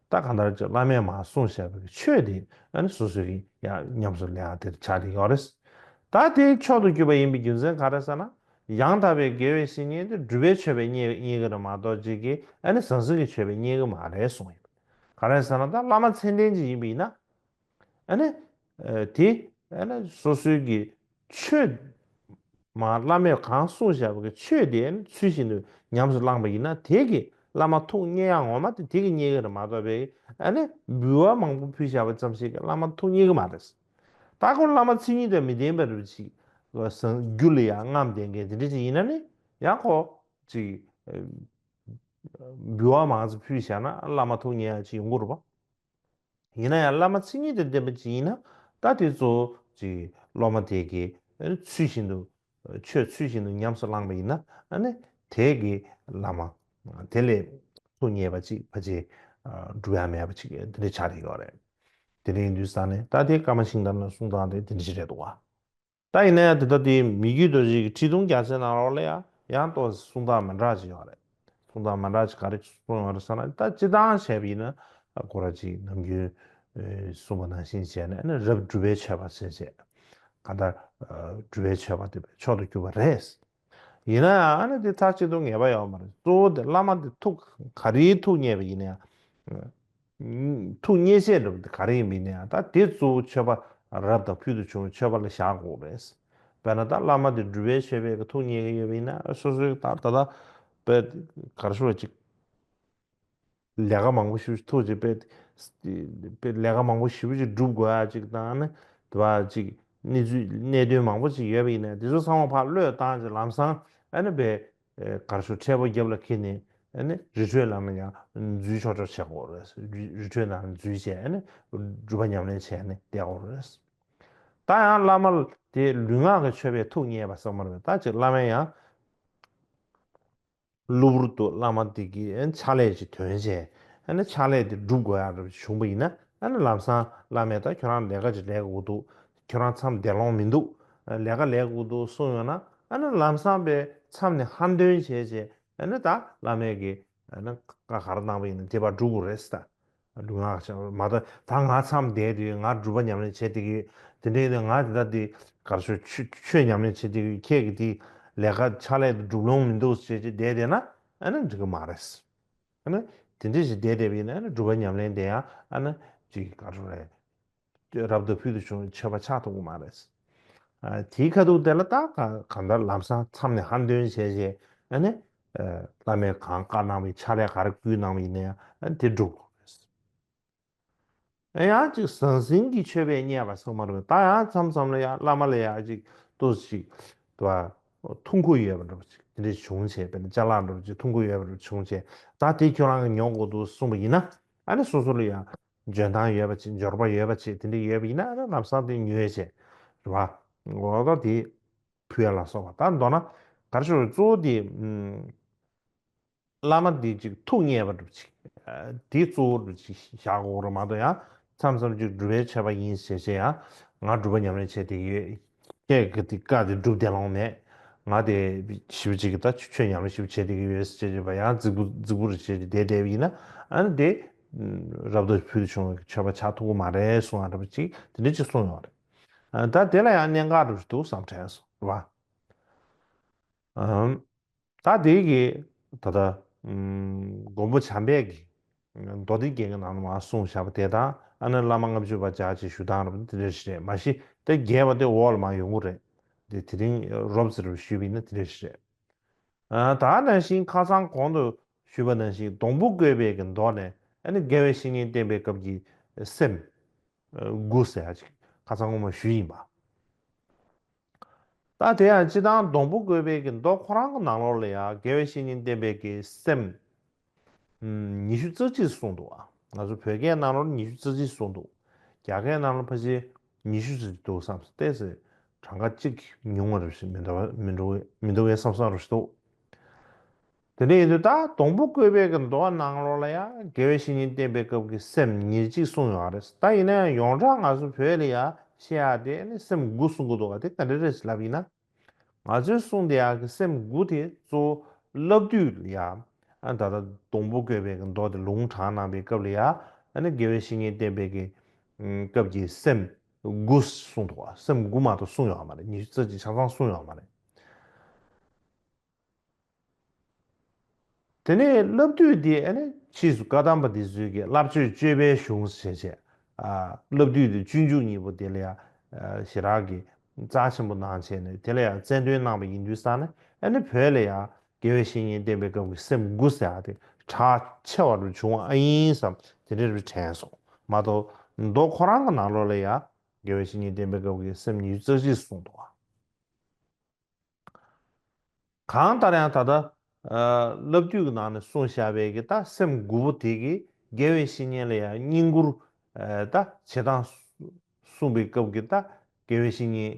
ད་གང་ལྟར་ཅིག་བླ་མས་མར་གསུངས་བཞག་པའི་ཆོས་དེ་ཨ་ནི་སོ་སོ་གིས་ཡང་ཉམས་སུ་ལེན་ཡག་དེར་ཆགས་ཀྱི་ཡོད་རེད། ད་དེ་མཆོག་ཏུ་གྱུར་པ་ཡིན་པའི་རྒྱུ་མཚན་ག་རེ་ཟེར་ན། ཡང་དག་པའི་དགེ་བའི་བཤེས་གཉེན་དེ་སྒྲུབ་པའི་མཆོད་པས་མཉེས་མཉེས་ཀྱི་རེད་མ་གཏོགས་ཅིག་གིས་ཨ་ནི་ཟང་ཟིང་གི་མཆོད་པས་མཉེས་ཀྱི་མ་རེད་གསུངས་ཡོད། ག་རེ་ཟེར་ན་ད་བླ་མ་མཚན་ལྡན་ཅིག་ཡིན་པ་ཡིན་ན། ཨ་ནི། ཨ་དེ། ཨ་ནི་སོ་སོའི་གི་ཆོས། མ་བླ་མས་གང་གསུངས་བཞག་པ་གི་ཆོས་དེ་ཨ་ནི་ཚུལ་བཞིན་དུ་ཉམས་སུ་བླངས་པ་ཡིན་ན་དེ་གི་བླ་མ་ཐུགས་མཉེས་ཡག་ངོ་མ་དེ་དེ་གི་མཉེས་ཀྱི་རེད་མ་གཏོགས་པའི་ཨ་ནི་འབུལ་བ་མང་པོ་ཕུལ་བཞག་པ་ཙམ་ཞིག་གི་བླ་མ་ཐུགས་མཉེས་ཀྱི་མ་རེད། ད་ཁོ་བླ་མ་མཚན་ཉིད་དང་མི་ལྡན་པ་རུ་ཅིག་རྒྱུད་ལ་ཡང་རྔམ་ལྡན་མཁན་དེ་འདྲ་ཅིག་ཡིན་ན་ནི་ཡང་ཁོ་ཅིག་འབུལ་བ་མང་ཙམ་ཕུལ་བཞག་ན་བླ་མ་ཐུགས་མཉེས་ཡག་ཅིག་ཡོང་གི་རེད་པ། ཡིན་ན་ཡང་བླ་མ་མཚན་ཉིད་དང་ལྡན་པ་ཅིག་ཡིན་ན་ད་དེ་གཙོ་བོ་ཅིག་སློབ་མ་དེ་གིས་ཚུལ་བཞིན་དུ་ཆོས་ཚུལ་བཞིན་དུ་ཉམས་སུ་བླངས་པ་ཡིན་ན་ཨ་ནི་དེ་གི་བླ་མ་དེ་ལས་ཐུགས་མཉེས་པ་ཅིག་ཕལ་ཆེར་འགྲུབ་ཡ་མེད་པ་ཅིག་དེ་འདྲ་ཆགས་ཀྱི་ཡོད་རེད། དེ་འདྲ་ཡིན་དུས་ཙང་ནས་ད་དེ་ཀརྨ་ཤིང་རྟ་ལ་གསུང་སྟངས་དེ་དེ་འདྲ་ཞིག་རེད་འདུག་བ། ད་ཡིན་ན་ཡང་དེ་ལྟ་དེ་མི་རྒྱུད་རྡོ་རྗེ་གི་ཁྲི་གདུང་རྒྱལ་མཚན་ནང་ལོགས་ལ་ཡང་ཡང་ཏོག་ཙམ་གསུང་སྟངས་མི་འདྲ་ཅིག་ཡོད་རེད། གསུང་སྟངས་མི་འདྲ་ཅིག་ག་རེ་གསུངས་ཡོད་རེད་ཟེར་ན་ད་སྤྱིར་བཏང་བྱས་པ་ཡིན་ན་ཁོ་ར་ཅིག་ནམ་རྒྱུན་གསུངས་པ་ནང་བཞིན་བྱས་ནས་ཨ་ནི་རབ་སྒྲུབ་པའི་མཆོད་པ་ཟེར་བྱས་གང་ལྟར་སྒྲུབ་པའི་མཆོད་པ་དེ་མཆོག་ཏུ་གྱུར་པ་རེད། ཡིན་ན་ཡང་ཨ་ནི་དེ་མཐའ་གཅིག་ཏུ་ངེས་པ་ཡོད་མ་རེད། གཙོ་བོ་དེ་བླ་མ་དེ་ཐུགས་ག་རེའི་ཐུགས་མཉེས་པ་ཡིན་ན་ཡང་། ཐུགས་མཉེས་བྱེད་འདྲ་པོ་དེ་ག་རེ་ཡིན་པ་ཡིན་ན་ཡང་ད་དེ་གཙོ་བོ་མཆོད་པ་རབ་དང་ཕུལ་དུ་བྱུང་བའི་མཆོད་པ་ལ་བཞག་དགོས་རེད། དཔེར་ན་ད་བླ་མ་དེ་སྒྲུབ་པའི་མཆོད་པས་ཀྱི་ཐུགས་མཉེས་ཀྱི་ཡོད་པ་ཡིན་ན་སོ་སོའི་ད་ད་ད་དཔེ་ག་རེ་ཞུ་བ་ཅིག་ལས་ཀ་མང་པོ་ཞིག་ཐུགས་ཀྱི་དཔེ་དཔེ་ལས་ཀ་མང་པོ་ཞེ་པོ་ཅིག་སྒྲུབ་དགོས་ཡ་ཅིག་དང་ནི་དེ་བ་ཅིག་གནས་ཚུལ་གནད་དོན་མང་པོ་ཅིག་ཡོད་པ་ཡིན་ན་དེ་ཚོ་ཚང་མ་ཕར་བློས་བཏང་ཅིག་ལམ་སང་ཨ་ནི་དཔེ་ག་རེ་ཞུ་འཕྲལ་པོ་རྒྱབ་ལ་འཁྱེར་ནས་ཨ་ནི་རི་ཁྲོད་ནང་ལ་ཡང་འཛུལ་ཆོག་ཆོག་བྱེད་དགོས་རེད། རི་ཁྲོད་ནང་ལ་འཛུལ་བྱས་ཨ་ནི་སྒྲུབ་པ་ཉམས་ལེན་བྱས་ནས་བསྡད་དགོས་རེད། ད་ཡང་བླ་མ་དེ་ལུས་ངག་གི་མཆོད་པས་ཐུགས་མཉེས་པ་ཟེར་མ་རེད། ད་ཅིག་བླ་མས་ཡང་། གློ་བུར་དུ་བླ་མ་དེ་གིས་ཕྱག་ལས་ཅིག་ཐོན་བྱས་ཨ་ནི་ཕྱག་ལས་དེ་སྒྲུབ་དགོས་ཡག་འདྲ་བྱུང་པ་ཡིན་ན་ཨ་ནི་ལམ་སང་བླ་མས་ད་ཁྱོད་རང་ལས་ཀ་ཅིག་ལས་དགོས་འདུག་ཁྱོད་རང་མཚམས་བསྡད་ལོང་མི་འདུག་ལས་ཀ་ལས་དགོས་འདུག་གསུངས་ཡོང་ན་ཨ་ནི་ལམ་སང་པའི་མཚམས་ནས་ཧ་འདོན་བྱས་བྱས་ཨ་ནི་ད་བླ་མས་ཀྱིས་ཨ་ནི་བཀའ་ག་རེ་གནང་པ་ཡིན་ན་དེ་པར་སྒྲུབ་དགོས་རེད་ཟེར། ལུས་ངག་བྱ་བ་མ་གཏོགས་ད་ང་མཚམས་བསྡད་དུས་ང་སྒྲུབ་པ་ཉམས་ལེན་བྱེད་བསྡད་ཀྱི་ཡོད། དེ་འདྲ་ཡིན་དུས་ང་དེ་ལྟ་དེ་ག་རེ་ཞུ་ཆོས་ཆོས་ཉམས་ལེན་བྱེད་བསྡད་ཀྱི་ཡོད། ཁྱེད་ཀྱི་དེ་ལས་ཀ་ཕྱག་ལས་དེ་སྒྲུབ་ལོང་མི་འདུག་ཟེར་བྱས་བསྡད་བསྡད་ན་ཨ་ནི་འགྲིག་གི་མ་རེད། ཨ་ནི་དེ་འདྲ་ཞིག་བསྡད་བསྡད་པ་ཡིན་ན་ཨ་ནི་སྒྲུབ་པ་ཉམས་ལེན་དེ་ཡང་ཨ་ནི་ཅིག་ག་རེ་རེད། རབ་ཏུ་ཕུལ་དུ་བྱུང་བའི་མཆོད་པ་ཆགས་ཐུབ་ཀྱི་མ་རེད། ཨ་དེའི་ཁ་ཐུག་དེ་ལ་ད་ག་གང་ལྟར་ལམ་སང་མཚམས་ནས་ཧ་འདོན་བྱས་བྱས་ཨ་ནི་ཨ་བླ་མས་གང་བཀའ་གནང་བའི་ཕྱག་ལས་ག་རེ་བསྐུལ་གནང་བ་ཡིན་ན་ཡང་ཨ་ནི་དེ་སྒྲུབ་དགོས་རེད། ཨ་ཡང་ཅིག་ཟང་ཟིང་གི་མཆོད་པས་མཉེས་པ་ཟེར་མ་རེད། ད་ཡང་མཚམས་མཚམས་ལ་ཡང་བླ་མ་ལ་ཡང་ཅིག་ཏོག་ཙམ་ཅིག་དེ་བ་ཐུགས་འཁུར་ཡོད་པ་འདྲ་པོ་ཅིག་དེ་འདྲ་བྱུང་བྱས་དཔེར་ན་ཅ་ལག་འདྲ་པོ་ཅིག་ཐུགས་འཁུར་ཡོད་པ་འདྲ་པོ་བྱུང་བྱས་ད་དེ་ཁྱོད་རང་གིས་ཉོ་དགོས་འདུག་གསུངས་པ་ཡིན་ན་ཨ་ནི་སོ་སོ་ལ་ཡང་། འཇོན་ཐང་ཡོད་པ་ཅིག་འབྱོར་པ་ཡོད་པ་ཅིག་དེ་འདྲ་ཡོད་པ་ཡིན་ན་ཨ་ནི་ལམ་སང་དེ་ཉོས་བྱས་རེད་བ། འོ་ད་དེ་ཕུལ་ཡ་ལ་སོགས་པ་ད་མདོར་ན་ག་རེ་ཞུ་རེད། གཙོ་བོ་དེ་ཨུམ་བླ་མ་དེ་ཅིག་ཐུགས་མཉེས་པ་འདྲ་པོ་ཅིག་ཨ་དེ་གཙོ་བོ་འདྲ་པོ་ཅིག་བཞག་དགོས་རེད་མ་གཏོགས་ཡང་མཚམས་མཚམས་ཅིག་སྒྲུབ་པའི་མཆོད་པ་ཡིན་ཟེར་བྱས་ཡང་ང་སྒྲུབ་པ་ཉམས་ལེན་བྱས་བསྡད་ཀྱི་ཡོད། ཁྱེད་ཀྱི་དེ་བཀའ་དེ་སྒྲུབ་བསྡད་ལོང་མེད། ང་དེ་ཞེ་པོ་ཅིག་གི་ད་ཆོས་ཉམས་ལེན་ཞེ་པོ་བྱེད་བསྡད་ཀྱི་ཡོད་ཟེར་བྱས་བྱས་པ་ཡང་རྫིག་པོ་རྫིག་པོ་རེ་བྱས་བྱས་བསྡད་བསྡད་པ་ཡིན་ན་ཨ་ནི་དེ་རབ་ཏུ་ཕུལ་དུ་བྱུང་བའི་མཆོད་པ་ཆགས་ཐུབ་ཀྱི་མ་རེད་གསུང་ཡ་འདྲ་པོ་ཅིག་དེ་འདྲ་ཅིག་གསུངས་ཡོད་རེད། ཨ་ད་དེ་ལ་ཡང་གནད་འགག་འདྲ་པོ་ཅིག་འདུག་བསམ་དྲན་སོང་རེད་བ། ཨམ། ད་དེ་གི་ད་ལྟ་ཨམ་མགོན་པོ་བྱམས་པས་ཀྱི་མདོ་སྡེ་རྒྱན་གྱི་ནང་ལ་མར་གསུངས་བཞག་པ་དེ་དང་ཨ་ནི་བླ་མ་ལྔ་བཅུ་པ་ལྗགས་ཀྱི་ཞུ་སྟངས་རབ་དེ་འདྲ་ཞིག་རེད། མ་གཞི་དེ་རྒྱས་པ་དེ་འོག་ལ་མར་ཡོང་གི་རེད། དེ་དེ་རིང་རོབ་ཙམ་རེ་ཞུས་པ་ཡིན་ན་དེ་འདྲ་ཞིག་རེད། ཨ། ད་ནང་བཞིན་ཁ་སང་གོང་དུ་ཞུས་པ་ནང་བཞིན་སྡོང་པོ་བཀོད་པའི་གི་མདོ་ནས་ཨ་ནི་དགེ་བའི་བཤེས་གཉེན་བསྟེན་པའི་སྐབས་ཀྱི་སེམས་དགུ་ཟེར་ཡ་ཅིག་ཁ་སང་སྔོན་མ་ཞུས་ཡིན་པ། ད་དེ་ཡང་སྤྱིར་བཏང་སྡོང་པོ་བཀོད་པའི་གི་མདོ་ཁོ་རང་གི་ནང་ལོགས་ལ་ཡང་དགེ་བའི་བཤེས་གཉེན་བསྟེན་པའི་གི་སེམས་ཉི་ཤུ་རྩ་གཅིག་གསུངས་འདུག་ང་ཚོ་བོད་སྐད་ནང་ལོགས་ཉི་ཤུ་རྩ་གཅིག་གསུངས་འདུག་རྒྱ་སྐད་ནང་ལོགས་ཕལ་ཆེར་ཉི་ཤུ་ཙམ་འདུག་བསམ། ཏོག་ཙམ་གྲངས་ཀ་གཅིག་ཉུང་བ་རེ་ཞིག་མི་འདུག་མི་འདུག་མི་འདུག་བསམ་བསམ་རེ་ཞིག་འདུག་དེ་འདྲ་ཡིན་དུས་ད་སྡོང་པོ་བཀོད་པའི་གི་མདོ་ནང་ལོགས་ལ་ཡང་དགེ་བའི་བཤེས་གཉེན་བསྟེན་པའི་སྐབས་ཀྱི་སེམས་ཉེར་གཅིག་གསུངས་ཡོད་རེད། ད་ཡིན་ན་ཡང་ཡོངས་གྲགས་ང་ཚོ་བོད་ལ་ཡང་བཤད་ཡ་དེ་ནི་སེམས་དགུ་གསུང་གི་འདུག་ག་དེ་ག་འདྲ་རེད་ལབ་ཡིན་ན། ང་ཚོས་གསུངས་བསྡད་ཡག་གི་སེམས་དགུ་དེ་གཙོ་བོ་བསླབ་དུས་ལ་ཡང་ཨ་ད་ལྟ་སྡོང་པོ་བཀོད་པའི་གི་མདོ་དེ་ལུང་དྲངས་གནང་པའི་སྐབས་ལ་ཡང་ཨ་ནི་དགེ་བའི་བཤེས་གཉེན་བསྟེན་པའི་གི་སྐབས་ཀྱི་སེམས་དགུ་གསུངས་འདུག་ག་སེམས་དགུ་མ་གཏོགས་གསུངས་ཡོད་མ་རེད། ཉི་ཤུ་རྩ་གཅིག་ཆ་ཚང་གསུངས་ཡོད་མ་རེད། དེ་ནས་བསླབ་བཏུས་དེ་ཨ་ནི་ཕྱིས་སུ་བཀའ་གདམས་པ་འདི་ཚོས་ཀྱི་བསླབ་བྱ་སྤྱོད་པའི་གཞུང་ཞེས་བྱས། ཨ། བསླབ་བཏུས་དེ་སྤྱོད་འཇུག་གཉིས་པོ་དེ་ལ་ཡང་ཨ་ཞེ་དྲག་གི་རྩ་ཆེན་པོ་གནང་བྱས་ནས་དེ་ལ་ཡང་རྩལ་འདོན་གནང་བ་ཡིན་དུས་ཙང་ནས་ཨ་ནི་བོད་ལ་ཡང་དགེ་བའི་བཤེས་གཉེན་བསྟེན་པའི་སྐབས་ཀྱི་སེམས་དགུ་ཟེར་ཡག་དེ་གྲགས་ཆེ་བ་རུ་བྱུང་བ་ཨ་ཡིན་བསམ་དེ་འདྲ་རུ་དྲན་སོང་མ་གཏོགས་མདོ་ཁོ་རང་གི་ནང་ལོགས་ལ་ཡང་དགེ་བའི་བཤེས་གཉེན་བསྟེན་པའི་སྐབས་ཀྱི་སེམས་ཉི་ཤུ་རྩ་གཅིག་གསུངས་འདུག་ག་གང་ལྟར་ཡང་ད་ལྟ་ཨ་བསླབ་བཏུས་ཀྱི་ནང་ནས་གསུངས་བཞག་པའི་གི་ད་སེམས་དགུ་པོ་དེ་གིས་དགེ་བའི་བཤེས་གཉེན་ལ་ཡང་བསྙེན་བཀུར་ཨ་ད་བྱེད་སྟངས་གསུངས་པའི་སྐབས་ཀྱི་ད་དགེ་བའི་བཤེས་གཉེན་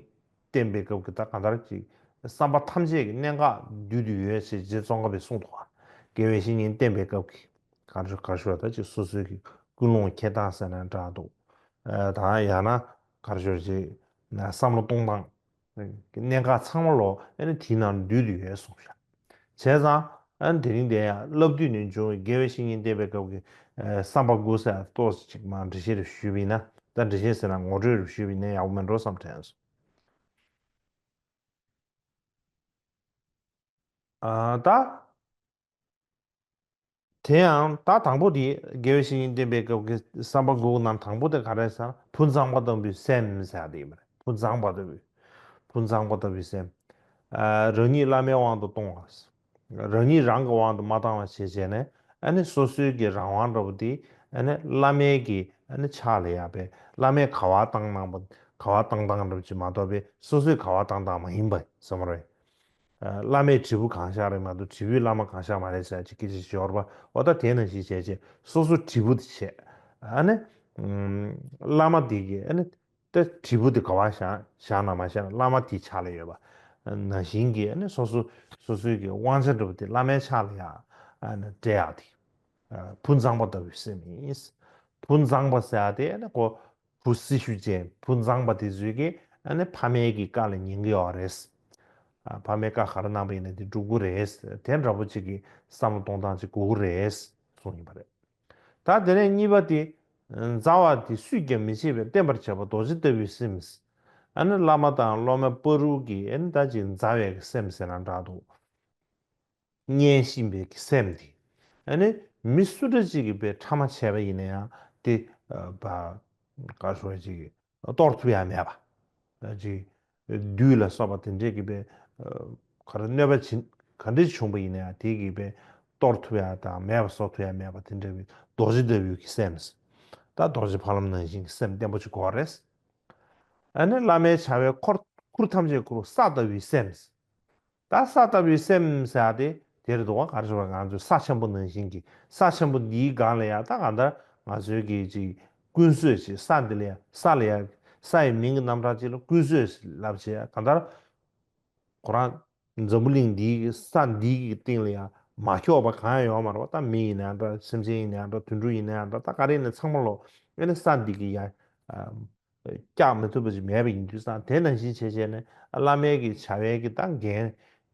བསྟེན་པའི་སྐབས་ཀྱི་ད་གང་ལྟར་གྱི་བསམ་པ་ཐམས་ཅད་ཀྱི་གནད་འགག་བསྡུས་ཏེ་ཡོད་ཅེས་རྗེ་ཙོང་ཁ་པས་གསུངས་འདུག་ག་དགེ་བའི་བཤེས་གཉེན་བསྟེན་པའི་སྐབས་ཀྱི་ག་རེ་ག་རེ་ཞུ་བ་ད་ཅིག་སོ་སོའི་གི་ཀུན་སློང་འཁྱེར་སྟངས་ཟེར་ན་འདྲ་འདུག་ཨ་ད་ཡང་ན་ག་རེ་ཞུ་ཅིག་བསམ་བློ་གཏོང་སྟངས། གནད་འགག་ཚང་མ་ལོ་ཨ་ནི་དེའི་ནང་འདུས་ཏེ་ཡོད་གསུངས་ཤག་བྱས་ཙང་ཨ་ནི་དེ་རིང་དེ་ཡང་བསླབ་བཏུས་ནས་འབྱུང་བའི་དགེ་བའི་བཤེས་གཉེན་བསྟེན་པའི་སྐབས་ཀྱི་ཨ་བསམ་པ་དགུ་ཟེར་ཏོག་ཙམ་ཅིག་མར་འགྲེལ་བཤད་རེ་ཞུས་པ་ཡིན་ན། ད་འགྲེལ་བཤད་ཟེར་ན་ངོ་སྤྲོད་རེ་ཞུས་པ་ཡིན་ན་ཡག་པོ་མེད་འགྲོ་བསམ་དྲན་སོང་། ཨ་ད། དེ་ཡང་ད་དང་པོ་དེ་དགེ་བའི་བཤེས་གཉེན་བསྟེན་པའི་སྐབས་ཀྱི་བསམ་པ་དགུ་ནང་དང་པོ་དེ་ག་རེ་ཟེར་ན་བུ་མཛངས་པ་ལྟ་བུའི་སེམས་ཟེར་ཡ་དེ་ཡིན་པ་རེད། བུ་མཛངས་པ་ལྟ་བུའི། བུ་མཛངས་པ་ལྟ་བུའི་སེམས། ཨ་རང་ཉིད་བླ་མའི་དབང་དུ་གཏོང་བ། རང་ཉིད་རང་གི་དབང་དུ་མ་བཏང་བ་བྱས་བྱས་ནས་ཨ་ནི་སོ་སོའི་གི་རང་དབང་འདྲ་པོ་དེ་ཨ་ནི་བླ་མའི་གི་ཨ་ནི་ཕྱག་ལ་ཡ་བའི་བླ་མས་ག་བ་བཏང་གནང་བ་ག་བ་བཏང་སྟངས་འདྲ་པོ་ཅིག་མ་གཏོགས་པའི་སོ་སོའི་ག་བ་བཏང་སྟངས་མ་ཡིན་པ་བསམ་རེད། བླ་མའི་དྲིལ་བུ་གང་ཤར་རེད་མ་གཏོགས་དྲིལ་བུས་བླ་མ་གང་ཤར་མ་རེད་ཟེར་ཅིག་སྐད་ཆ་ཞིག་ཡོད་རེད་པ། འོ་ད་དེ་ནང་བཞིན་བྱས་རྗེས་སོ་སོ་དྲིལ་བུ་དེ་བྱས། ཨ་ནི། བླ་མ་དེ་གིས་ཨ་ནི། ད་དྲིལ་བུ་དེ་ག་བ་བཞག་བཞག་ན་མ་བཞག་ན་བླ་མ་དེའི་ཕྱག་ལ་ཡོད་པ། ནང་བཞིན་གྱི་ཨ་ནི་སོ་སོ་སོ་སོའི་གི་དབང་ཆ་འདྲ་པོ་དེ་བླ་མའི་ཕྱག་ལ་ཡ་ཨ་ནི་སྤྲད་ཡག་དེ། བུ་མཛངས་པ་ལྟ་བུའི་སེམས་ཡིན། བུ་མཛངས་པ་ཟེར་ཡག་དེ་ཨ་ནི་ཁོ། བུ་སྲི་ཞུ་ཅན་བུ་མཛངས་པ་དེ་ཚོས་ཀྱིས་ཨ་ནི་ཕ་མའི་གི་བཀའ་ལ་ཉན་གི་ཡོད་རེད། ཨ་ཕ་མའི་བཀའ་ག་རེ་གནང་པ་ཡིན་ན་དེ་སྒྲུབ་གི་རེད། དེ་འདྲ་པོ་ཅིག་གི་བསམ་བློ་གཏོང་སྟངས་ཅིག་དགོས་ཀྱི་རེད་གསུངས་ཡིན་པ་རེད། ད་དེ་ནས་གཉིས་པ་དེ། མཛའ་བ་དེ་སུས་ཀྱང་མི་བྱེད་པའི་བརྟན་པར་བྱེད་པ་རྡོ་རྗེ་ལྟ་བུའི་སེམས། ཨ་ནི་བླ་མ་དང་སློབ་མ་བར་དུ་གི་ཨ་ནི་ད་ཅིག་མཛའ་བའི་སེམས་ཟེར་ན་འདྲ་འདུག་གཉེན་བཤེས་པའི་སེམས་དེ། ཨ་ནི་མི་སུ་འདྲ་ཅིག་གིས་དཔེ་ཕྲ་མ་བྱས་པ་ཡིན་ན་ཡང་དེ་བ་ག་ཞོ་ཅིག་གཏོར་ཐུབ་ཡ་མེད་པ། ཅིག་བདུད་ལ་སོགས་པ་དེ་འདྲས་ཀྱི་དཔེ་ག་རེ་གནོད་པ་བྱིན་ག་འདྲས་བྱུང་པ་ཡིན་ན་ཡང་དེ་གིས་དཔེ་གཏོར་ཐུབ་ཡ་དང་མེད་པ་བཟོ་ཐུབ་ཡ་མེད་པ་དེ་འདྲ་བའི་རྡོ་རྗེ་ལྟ་བུའི་སེམས། ད་རྡོ་རྗེ་ཕ་ལམ་ནང་བཞིན་གྱི་སེམས་བརྟན་པོ་ཅིག་དགོས་རེད། ཨ་ནི་བླ་མའི་བྱ་བའི་འཁོར་ཁུར་ཐམས་ཅད་ཁུར་ས་ལྟ་བུའི་སེམས། ད་ས་ལྟ་བུའི་སེམས་ཟེར་ཡ་དེ་དེར་འདུག་བ། ག་རེ་ཞུ་བ་ང་ཚོའི་ས་ཆེན་པོ་ནང་བཞིན་གྱི་ས་ཆེན་པོ་འདིའི་སྒང་ལ་ཡ་ད་གང་ལྟར་ང་ཚོའི་གི་ཅིག་ཀུན་གསོས་ཅིག་ས་འདི་ལ་ཡ་ས་ལ་ཡ་ས་ཡི་མིང་གི་རྣམ་གྲངས་ཅིག་ལ་ཀུན་གསོས་ལབ་བྱས་གང་ལྟར་ཁོ་རང་འཛམ་བུ་གླིང་འདིའི་གི་ས་འདིའི་གི་སྟེང་ལ་ཡ་མ་ཁྱོག་པ་གང་ཡང་ཡོད་མ་རེད་བ། ད་མི་ཡིན་ན་ཡང་འདྲ་སེམས་ཅན་ཡིན་ན་ཡང་འདྲ་དུད་འགྲོ་ཡིན་ན་ཡང་འདྲ་ད་ག་རེ་ཡིན་ན་ཚང་མ་ལོ་ཨེ་ནི་ས་འདི་གི་ཡ། བཀྱག་མི་ཐུབ་པ་ཞིག་མེད་པ་ཡིན་དུས་ཙང་དེ་ནང་བཞིན་བྱས་བྱས་ནས་བླ་མའི་གི་བྱ་བའི་གི་ད་འགན་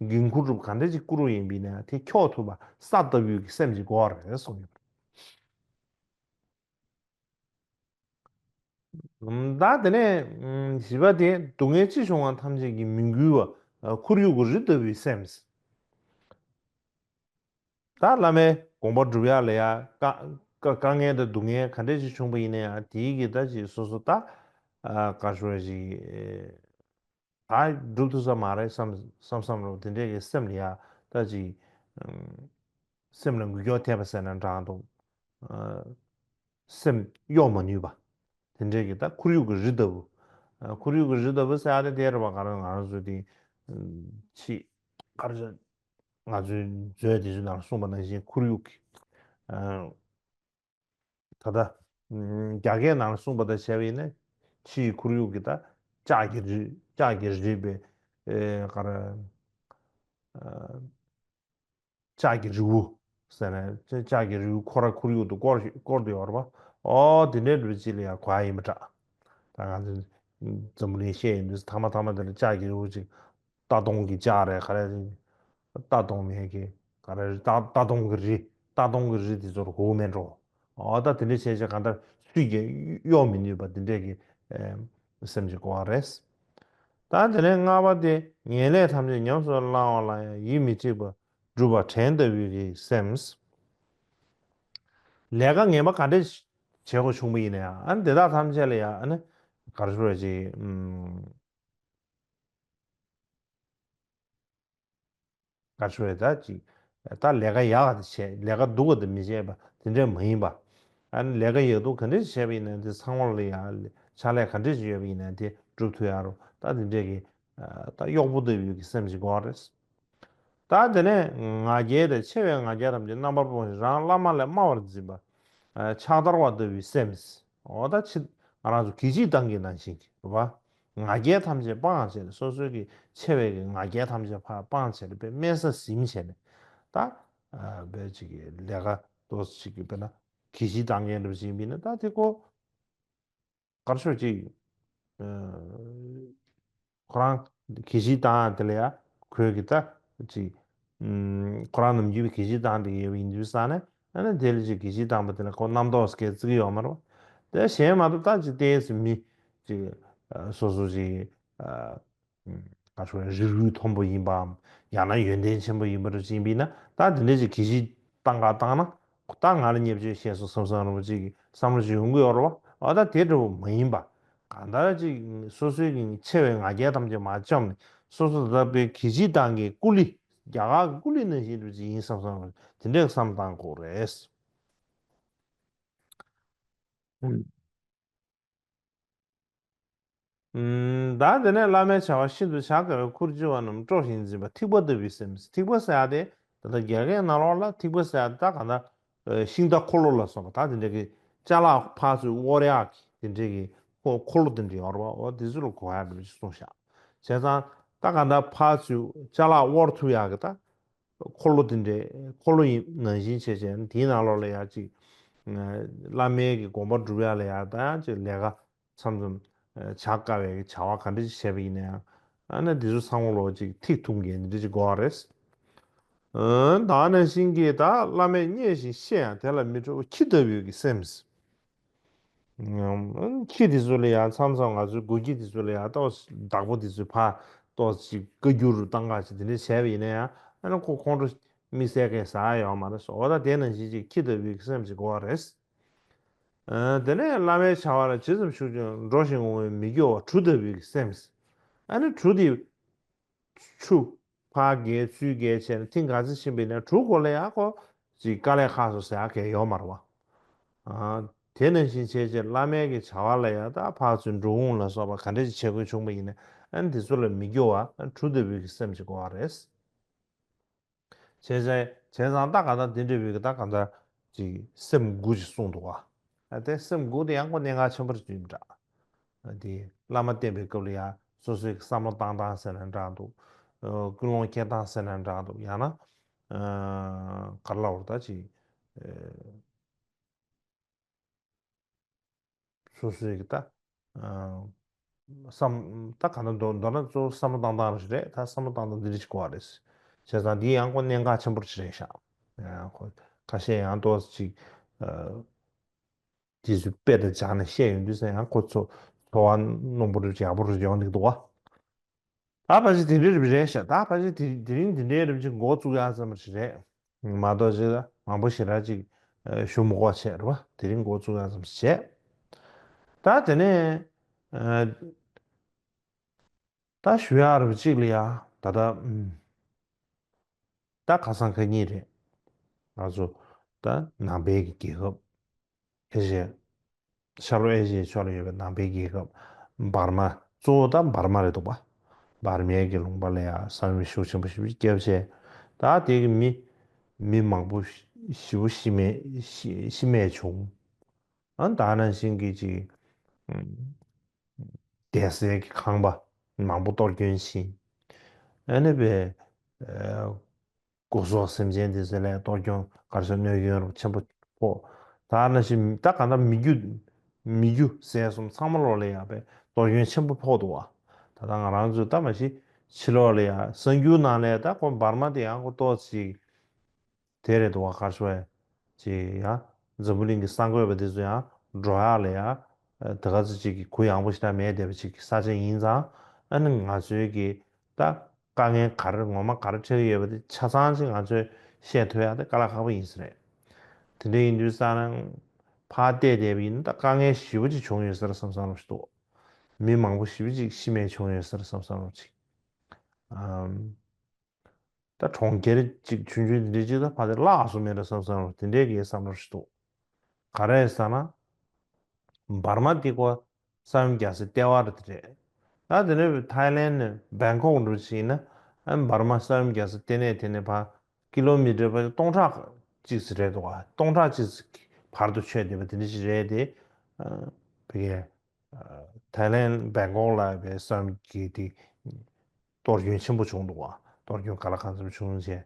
འགན་འཁུར་རུབ་ག་འདྲ་ཅིག་བསྐུར་བ་ཡིན་པ་ཡིན་ན་དེ་འཁྱོག་ཐུབ་པ་ས་ལྟ་བུའི་གི་སེམས་ཅིག་དགོས་རེད་གསུངས་ཡོད། ད་དེ་ནས་བཞི་པ་དེ་སྡུག་བསྔལ་ཅི་བྱུང་བ་ཐམས་ཅད་ཀྱིས་མི་འགུལ་བ་ཁོར་ཡུག་གི་རི་ལྟ་བུའི་སེམས། ད་བླ་མའི་དགོངས་པ་སྒྲུབ་ཡག་ལ་ཡ་དཀའ་དཀའ་དཀའ་ངལ་དང་སྡུག་བསྔལ་ག་འདྲས་ཅིག་བྱུང་པ་ཡིན་ན་ཡང་དེའི་གི་ད་ཅིག་སོ་སོ་ད་ཨ་ག་ཞུ་བ་ཞིག་ད་སྒྲུབ་ཐུབ་ས་མ་རེད་བསམ་བསམ་བསམ་རུང་དེ་འདྲས་ཀྱི་སེམས་ལ་ཡ་ ད་ཅིག་སེམས་ལ་འགུལ་སྐྱོད་ཐེབས་པ་ཟེར་ན་འདྲ་འདུག་སེམས་གཡོ་མ་ནུས་པ། དེ་འདྲའི་གི་ད་ཁོར་ཡུག་གི་རི་ལྟ་བུ། ཁོར་ཡུག་གི་རི་ལྟ་བུ་ཟེར་ཡ་དེ་དེ་རེད་པ། ག་རེ་ང་རང་ཚོ་དེ་ཕྱི་ག་རེ་ང་ཚོའི་མཛོད་དེ་ཚོའི་ནང་གསུངས་པ་ནང་བཞིན་ཁོར་ཡུག་གི་ད་ལྟ་རྒྱ་སྐད་ནང་ལ་གསུངས་པ་དང་བྱས་པ་ཡིན་ན། ཕྱིའི་ཁོར་ཡུག་གི་ད་ལྕགས་ཀྱི་རི། ལྕགས་ཀྱི་རི་པའི་ཨེ་ག་རེ། ལྕགས་ཀྱི་རི་བོ་ཟེར་ནས་ལྕགས་ཀྱི་རི་བོ་ཁོ་ར་ཁོར་ཡུག་ཏུ་བསྐོར་བསྐོར་དུ་ཡོད་རེད་པ། ཨོ་དེ་འདྲའི་འདྲ་བོ་ཅིག་ལ་ཡང་གོ་ཡ་ཡིན་པ་འདྲ། ད་ང་ཚོ་འཛམ་བུ་གླིང་བཤད་ཡོང་དུས་ཐ་མ་ཐ་མ་དེ་ལ་ལྕགས་ཀྱི་རི་བོ་ཅིག་རྟ་གདོང་གི་ལྕགས་རེད། ག་རེ་རེད། རྟ་གདོང་མེད་ཀྱི་ག་རེ་རེད། རྟ་རྟ་གདོང་གི་རི། རྟ་གདོང་གི་རི་དེ་ཚོར་གོ་མེད་འགྲོ། ཨོ་ད་དེ་འདྲ་བྱས་བྱས་གང་ལྟར་སུས་ཀྱང་གཡོ་མི་ནུས་པ་དེ་འདྲས་ཀྱི་ཨེ་སེམས་ཅིག་གོ་བ་རེད། ད་དེ་ནས་ལྔ་པ་དེ། ངན་ལས་ཐམས་ཅད་ཉམས་སུ་བླང་བ་ལ་ཡང་ཡིད་མི་ཆེས་པ་སྒྲུབ་པ་བྲན་ལྟ་བུའི་གི་སེམས། ལས་ཀ་ངན་པ་ག་འདྲས་བྱེད་དགོས་བྱུང་བ་ཡིན་ན་ཡང་། ཨ་ནི་དེ་དག་ཐམས་ཅད་ལ་ཡང་ཨ་ནི་ག་རེ་ཞུ་དགོས་ཅིག་ཨུམ། ག་རེ་ཞུ་དགོས་རེད། ད་ཅིག་ད་ལས་ཀ་ཡག་ག་དེ་བྱས། ལས་ཀ་སྡུག་ག་དེ་མི་བྱེད་པ་དེ་འདྲས་མ་ཡིན་པ། ཨ་ནི་ལས་ཀ་ཡག་སྡུག་ག་འདྲས་བྱས་པ་ཡིན་ན་དེ་ཚང་མ་ལ་ཡང་ཕྱག་ལས་ག་འདྲས་ཡོད་པ་ཡིན་ན་དེ་སྒྲུབ་ཐུབ་ཡག་རུ། ད་དེ་འདྲས་ཀྱི་ད་གཡོག་པོ་ལྟ་བུའི་གི་སེམས་ཤིག་དགོས་རེད། ད་དེ་ནས་ང་རྒྱལ་དང་། ཆེ་བའི་ང་རྒྱལ་ཐམས་ཅད་རྣམ་པར་སྤོང་ཞིང་། རང་བླ་མ་ལས་དམའ་བར་འཛིན་པ། ཨ་ཕྱག་བདར་བ་ལྟ་བུའི་སེམས། འོ་ད་ཕྱི་ང་རང་ཚོ་གི་ཕྱིའི་སྟེང་གི་ནང་བཞིན་རེད་པ། ང་རྒྱལ་ཐམས་ཅད་སྤངས་བྱས་ནས། སོ་སོའི་གི་ཆེ་བའི་གི་ང་རྒྱལ་ཐམས་ཅད་ཕར་སྤངས་བྱས་ནས། དཔེ་དམན་ས་ཟིན་བྱས་ནས། ད་ཨ་དཔེ་ཅིག་གི་ལས་ཀ་ཏོག་ཙམ་ཅིག་གི་དཔེར་ན་གི་ཕྱིའི་སྟེང་གི་འདྲ་པོ་ཅིག་ཡིན་པ་ཡིན་ན། ད་དེ་ཁོ་ག་རེ་ཞུ་དགོས་ཅིག་ཨ་ཁོ་རང་གི་ཕྱིའི་སྟེང་དེ་ལ་ཡ་ཁོའི་གི་ད་ཅིག་ཨུམ། ཁོ་རང་ནམ་རྒྱུན་གྱི་ཕྱིའི་སྟེང་དེ་ཡོད་པ་ཡིན་དུས་ཙང་ནས། ཨ་ནི་དེ་ལ་ཅིག་གི་ཕྱིའི་སྟེང་པ་དེ་ལ་ཁོ་རྣམ་རྟོག་སྐྱེ་བརྩི་གི་ཡོད་མ་རེད་པ། དེ་གཞན་མ་གཏོགས་ད་ཅིག་ཏོག་ཙམ་མི་ཅིག་ཨ་སོ་སོ་ཅིག་ཨ་ཨུམ། ག་རེ་ཞུ་དགོས། རིགས་རུས་མཐོན་པོ་ཡིན་པའམ། ཡང་ན་ཡོན་ཏན་ཆེན་པོ་ཡིན་པ་འདྲ་ཅིག་ཡིན་པ་ཡིན་ན། ད་དེ་འདྲ་ཅིག་གི་ཕྱིའི་སྟེང་ག་བཏང་ན། ད་ང་ལ་བརྙས་བཅོས་བྱས་སོང་བསམ་བསམ་འདྲ་པོ་ཅིག་བསམ་བློ་ཅིག་ཡོང་གི་ཡོད་རེད་པ། ཨ་ད་དེ་འདྲ་པོ་མ་ཡིན་པ། གང་ལྟར་ཅིག་སོ་སོའི་གི་ཆེ་བའི་ང་རྒྱལ་ཐམས་ཅད་མར་བཅོམ་ནས། སོ་སོ་ད་ལྟ་བའི་གི་ཕྱིའི་སྟེང་གི་ཀུ་ལི། རྒྱ་གར་གི་ཀུ་ལི་ནང་བཞིན་འདྲ་པོ་ཅིག་ཡིན་བསམ་བསམ་འདྲ་པོ་དེ་འདྲའི་བསམ་བཏང་དགོས་རེད། ཨུམ། ཨུམ། ད་དེ་ནས་བླ་མའི་བྱ་བ་ཤིན་ཏུ་བྱ་དཀའ་བའི་ཁུར་ལྕི་བ་རྣམས་སྤྲོ་ཞིང་འཛིན་པ། ཐིགས་པ་ལྟ་བུའི་སེམས། ཐིགས་པ་ཟེར་ཡ་དེ་ད་ལྟ་རྒྱ་སྐད་ནང་ལོགས་ལ་ཐིགས་པ་ཟེར་ཡ་དེ། ད་གང་ལྟར་ཤིང་རྟ་འཁོར་ལོ་ལ་སོགས་པ། ད་དེ་འདྲ་གི་ཅ་ལག་ཕར་ཚུར་དབོར་ཡག་གི་དེ་འདྲ་གི་འཁོར་འཁོར་ལོ་དེ་འདྲ་ཡོད་རེད་པ། འོ་དེ་ཚོ་ལ་གོ་ཡག་འདྲ་པོ་ཅིག་གསུངས་ཤག་བྱས་ཙང་ད་གང་ལྟར་ཕར་ཚུར་ཅ་ལག་དབོར་ཐུབ་ཡག་གི་ད་འཁོར་ལོ་དེ་འདྲའི་འཁོར་ལོ་ཡིན་ནང་བཞིན་བྱས་བྱས། དེའི་ནང་ལོགས་ལ་ཡ་ཅིག་བླ་མའི་གི་དགོངས་པ་སྒྲུབ་ཡ་ལ་ཡ་ད་ཡང་ཅིག་ལས་ཀ་མཚམས་མཚམས་བྱ་དཀའ་བའི་གི་བྱ་བ་ག་འདྲ་ཅིག་བྱས་པ་ཡིན་ན་ཡང་། ཨ་ནི་དེ་ཚོ་ཚང་མ་ལོག་ཅིག་ཐིག་ཐུབ་མཁན་དེ་འདྲ་ཅིག་དགོས་པ་རེད། ཨ་ད་ནང་བཞིན་གྱི་ད་བླ་མས་བརྙས་ཤིང་བཤད་ཡང་དེ་ལ་མི་སྤྲོ་བ་ཁྱི་ལྟ་བུའི་གི་སེམས། ཁྱི་དེ་ཚོ་ལ་ཡང་མཚམས་མཚམས་ང་ཚོའི་སྒོ་ཁྱི་དེ་ཚོ་ལ་ཡང་ཏོག་ཙམ་བདག་པོ་དེ་ཚོས་ཕར་ཏོག་ཙམ་བཀའ་བཀྱོན་རུ་བཏང་ག་ཅིག་དེ་འདྲ་བྱས་པ་ཡིན་ན་ཡང་། ཨ་ནི་ཁོ་ཁོང་ཁྲོ་དམིགས་བསལ་གང་ཟ་ཡ་ཡོད་མ་རེད། འོ་ད་དེ་ནང་བཞིན་ཅིག་ཁྱི་ལྟ་བུའི་སེམས་ཅིག་དགོས་པ་རེད། ཨ་དེ་ནས་བླ་མའི་བྱ་བ་ལ་ཇི་ཙམ་ཞུགས་ཀྱང་། འགྲོ་ཞིང་འོང་བའི་མི་སྐྱོ་བ་གྲུ་ལྟ་བུའི་སེམས། ཨ་ནི་གྲུ་དེ་ཆུ་ཕར་བརྒལ་ཚུར་བརྒལ་བྱས་ནས་ཐེངས་ག་ཚོད་ཕྱིན་པ་ཡིན་ན་གྲུ་སྐོར་ལ་ཡ་ཁོ་ཅིག་དཀའ་ལས་ཁག་སོང་ཟེར་ཡ་གང་ཡང་ཡོད་མ་རེད་པ། ཨ་དེ་ནང་བཞིན་བྱས་བྱས་བླ་མའི་གི་བྱ་བ་ལ་ཡ་ད་ཕར་ཚུར་འགྲོ་འོང་ལ་སོགས་པ་ག་འདྲ་ཅིག་བྱེད་དགོས་བྱུང་བ་ཡིན་ན། ཨ་ནི་དེ་ཚོ་ལ་མི་སྐྱོ་བ་གྲུ་ལྟ་བུའི་གི་སེམས་ཅིག་དགོས་པ་རེད། བྱས་ཙང་བྱས་ཙང་ད་ག་ད་དེ་འདྲ་བའི་གི་ད་ག་ད་ཅིག་སེམས་དགུ་ཅིག་གསུངས་འདུག་ག་ཨ་དེ་སེམས་དགུ་དེ་ཡང་ཁོ་གནད་འགག་ཆེན་པོ་ཅིག་ཡིན་པ་འདྲ། ཨ་དེ་བླ་མ་བསྟེན་པའི་སྐབས་ལ་ཡང་སོ་སོའི་བསམ་བློ་བཏང་སྟངས་ཟེར་ན་འདྲ་འདུག་ཨ་ཀུན་སློང་འཁྱེར་སྟངས་ཟེར་ན་འདྲ་འདུག་ཡང་ན་ཨ་ག་རེ་ལབ་དགོས་རེད། ད་ཅིག་ཨ་སོ་སོའི་གི་ད་ཨ་བསམ་ད་ག་ན་མདོར་མདོར་ན་གཙོ་བོ་བསམ་བློ་བཏང་སྟངས་རེད། ད་བསམ་བློ་བཏང་སྟངས་འདི་འདྲ་ཞིག་དགོས་པ་རེད། བྱས་ཙང་འདི་ཡང་ཁོ་གནད་འགག་ཆེན་པོ་ཞིག་རེད་ཤག་ཡང་ཁོ་ཁ་ཤས་ཡང་ཏོག་ཙམ་ཅིག་ཨ་དེ་ཚོ་དཔེ་དང་སྦྱར་ནས་བཤད་ཡོང་དུས་ཙང་ཡང་ཁོ་ཚོ་ཚོར་བ་རྣོན་པོ་རེད། ཡག་པོ་རེད། ཡོང་གི་འདུག་ག་ད་ཕལ་ཆེར་དེ་འདྲ་རེད་ཤག་ད་ཕལ་ཆེར་དེ་དེ་རིང་འདི་འདྲའི་རིམ་གྱིས་འགོ་བཙུགས་ཡག་ཙམ་ཞིག་རེད། མ་གཏོགས་ཅིག་ལ་མང་པོ་ཞེ་དྲག་ཅིག་ཨ་ཞུ་མི་དགོས་བྱས་རེད་པ། དེ་རིང་འགོ་བཙུགས་ཡག་ཙམ་ཞིག་བྱས། ད་དེ་ནས་ཨ་ད་ཞུ་ཡག་རེད་པ་ཅིག་ལ་ཡ་ད་ལྟ་ཨུམ། ད་ཁ་སང་ཁ་ཉིན་རེད། ང་ཚོ་ད་ནང་པའི་གི་རྒྱལ་ཁབ། ཨེ་ཤི་ཡ། ཤར་ལྷོ་ཨེ་ཤི་ཡའི་ཕྱོགས་ལ་ཡོད་པའི་ནང་པའི་རྒྱལ་ཁབ་འབར་མ། གཙོ་བོ་ད་འབར་མ་རེད་འདུག་པ། འབར་མའི་གི་ལུང་པ་ལ་ཡང་ས་ཡོམ་ཤུགས་ཆེན་པོ་ཞེ་པོ་ཅིག་བརྒྱབ་བྱས། ད་དེ་གི་མི་མི་མང་པོ་ཞེ་པོ་ཤི་རྨས་ཤི་ཤི་རྨས་བྱུང་། ཨ་ད་ནང་བཞིན་གྱི་ཅིག་བསྡད་སའི་གི་ཁང་པ་མང་པོ་གཏོར་སྐྱོན་ཕྱིན། ཨ་ནི་པའི་སྒོ་ཟོག་སེམས་ཅན་དེ་ཚོ་ལ་གཏོར་སྐྱོན་ག་རེ་ཟེར། གནོད་སྐྱོན་རུ་ཆེན་པོ་ཕོག། ད་ནང་བཞིན་ད་གང་ལྟར་མི་རྒྱུ་མི་རྒྱུ་ཟས་གསུམ་ཚང་མ་ལོག་ལ་ཡང་པའི་གཏོར་སྐྱོན་ཆེན་པོ་ཕོག་འདུག་བ། ད་ལྟ་ང་རང་ཚོ་ད་མ་གཞི་ཕྱི་ལོགས་ལ་ཡང་གསར་འགྱུར་ནང་ལ་ད་ཁོ་འབར་མ་དེ་ཡང་ཁོ་ཏོག་ཙམ་དེ་རེད་འདུག་བ། ག་རེ་ཟེར་བ། ཅིག་ཡང་འཛམ་བུ་གླིང་གི་གསར་འགོད་པ་དེ་ཚོ་ཡང་འགྲོ་ཡག་ལ་ཡང་དེ་ག་ཚོད་ཅིག་གི་གུ་ཡངས་པོ་ཞིག་ད་མེད་བསྡད་པ་ཅིག་གི་ས་ཆ་ཡིན་ཙང་། ཨ་ནི་ང་ཚོའི་གི་ད་དཀའ་ངལ་ག་རེ་ངོ་མ་ག་རེ་འཕྲད་ཀྱི་ཡོད་པ་དེ་ཆ་ཚང་ཅིག་ང་ཚོས་ཤེས་ཐུབ་ཡག་དེ་དཀའ་ལས་ཁག་པོ་ཡིན་ས་རེད། དེ་འདྲ་ཡིན་དུས་ཙང་ནས་ཕར་བལྟས་བསྡད་པ་ཡིན་ན་ད་དཀའ་ངལ་ཞེ་པོ་ཅིག་བྱུང་ཡོད་ས་རེད་བསམ་བསམ་རོགས་ཞིག་འདུག་མི་མང་པོ་ཞེ་པོ་ཅིག་ཤི་རྨས་བྱུང་ཡོད་ས་རེད་བསམ་བསམ་རོགས་ཅིག་ཨམ། ད་གྲོང་ཁྱེར་ཅིག་ཆུང་ཆུང་འདི་འདྲ་ཅིག་ད་ཕ་དེ་བརླག་སོང་མེད་ར་བསམ་བསམ་རོགས་དེ་འདྲའི་གི་བསམ་རོགས་ཞིག་འདུག་ག་རེ་ཟེར་ན། འབར་མ་འདི་ཀོ་ས་ཡོམ་རྒྱག་སའི་ལྟེ་བ་རེད་དེ་རེད། ད་དེ་ནས་ཐའི་ལེན་ནས་བེང་ཀོག་འགྲོ་ཕྱིན་ན། ཨ་འབར་མ་ས་ཡོམ་རྒྱག་སའི་ལྟེ་གནས་དེ་ནས་ཕར་ཀི་ལོ་མི་ཊར་ཕར་སྟོང་ཕྲག་གཅིག་ཙམ་རེད་འདུག་ག་སྟོང་ཕྲག་གཅིག་ཙམ་བར་དུ་ཆོད་བསྡད་པ་དེ་འདྲ་ཞིག་རེད་དེ། ཨ་བི་གེ་ཐའི་ལེན་བེང་ཀོག་ལ་བའི་ས་ཡོམ་གྱི་དེ་གཏོར་སྐྱོན་ཆེན་པོ་བྱུང་འདུག་ག་གཏོར་སྐྱོན་ག་ལ་གང་འཚམ་བྱུང་བྱས།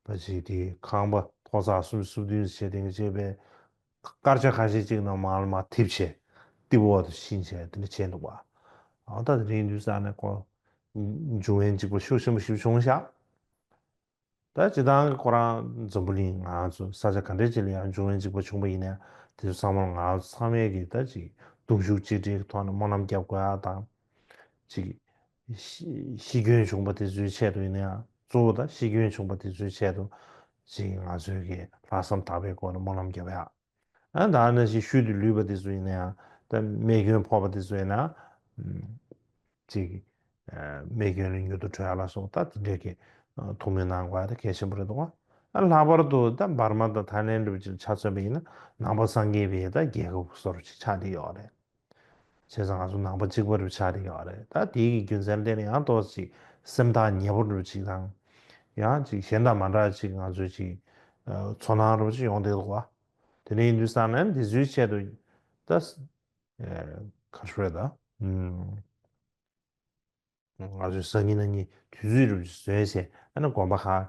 པ་ཅིག་དེ་ཁང་པ་ཐོག་བརྩེགས་སུམ་ཅུ་སོ་བདུན་བྱས་དེ་འདྲ་བྱས་པའི་སྐར་ཆ་ཁ་ཤས་ཅིག་ནང་མར་མར་འཐིབས་བྱས་ཏི་བོ་དུ་ཕྱིན་བྱས་དེ་འདྲ་བྱས་འདུག་ག་ཨ་ད་དེ་རིང་དུས་ཙང་ནས་ཁོ་འབྱུང་བའི་འཇིགས་པ་ཤུགས་ཆེན་པོ་ཞིག་བྱུང་ཤག་ད་སྤྱིར་བཏང་གི་ཁོ་རང་འཛམ་བུ་གླིང་ང་ཚོ་ས་ཆ་ག་འདྲ་ཅིག་ལ་ཡང་འབྱུང་བའི་འཇིགས་པ་བྱུང་པ་ཡིན་ན་དེ་ཚོ་ཚང་མ་ང་ཚོ་ཚང་མས་ཀྱི་ད་ཅིག་གདུང་ཤུགས་གཅིག་སྒྲིལ་གྱི་ཐོག་ནས་སྨོན་ལམ་རྒྱབ་དགོས་ཡ་དང་། ཅིག་ཤི་ཤི་སྐྱོན་བྱུང་པ་དེ་ཚོའི་ཆེད་དུ་ཡིན་ན་ཡང་གཙོ་བོ་ད་ཤི་སྐྱོན་བྱུང་པ་དེ་ཚོའི་ཆེད་དུ་ཅིག་ང་ཚོས་ཀྱི་ལྷག་བསམ་དག་པའི་སྒོ་ནས་སྨོན་ལམ་རྒྱབ་ཡ། ཨ་ད་ནང་བཞིན་ཤུལ་དུ་ལུས་པ་དེ་ཚོ་ཡིན་ན་ཡང་ད་རྨས་སྐྱོན་ཕོག་པ་དེ་ཚོ་ཡིན་ན་ཅིག་རྨས་སྐྱོན་ལ་མྱུར་དུ་གྲོལ་ཡ་ལ་སོགས་ད་དེ་འདྲས་ཀྱི་ཐུགས་སྨོན་གནང་དགོས་ཡ་ད་གལ་ཆེན་པོ་རེད་འདུག་ག་ཨ་ལྷག་པར་དུ་ད་འབར་མ་དང་ཐའི་ལེན་འདྲ་བོ་ཅིག་ལ་ཆ་མཚོན་པ་ཡིན་ན་ནང་པ་སངས་རྒྱས་པའི་ད་རྒྱལ་ཁབ་བཟོ་འདྲ་ཅིག་ཆགས་བསྡད་ཡོད་རེད། བྱས་ཙང་ང་ཚོ་ནང་པ་གཅིག་པ་རུ་ཆགས་བསྡད་ཡོད་རེད། ད་དེའི་གི་རྒྱུ་མཚན་ལ་བརྟེན་ནས་ཡང་ཏོག་ཙམ་ཅིག་སེམས་ཐག་ཉེ་པོ་རུ་ཅིག་དང་། ཡང་ཅིག་གཞན་དང་མ་འདྲ་ཅིག་ང་ཚོས་ཅིག་ཚོར་སྣང་རུ་ཅིག་ཡོང་བསྡད་འདུག་ག་དེ་འདྲ་ཡིན་དུས་ཙང་ནས་འདི་ཚོའི་ཆེད་དུ་ད་ག་རེ་ཟེར་ད། ང་ཚོས་སང་ཉིན་གནངས་ཉིན་དུས་ཚོད་རུ་བཟོས་བྱས་ཨ་ནི་དགོན་པ་ཁག་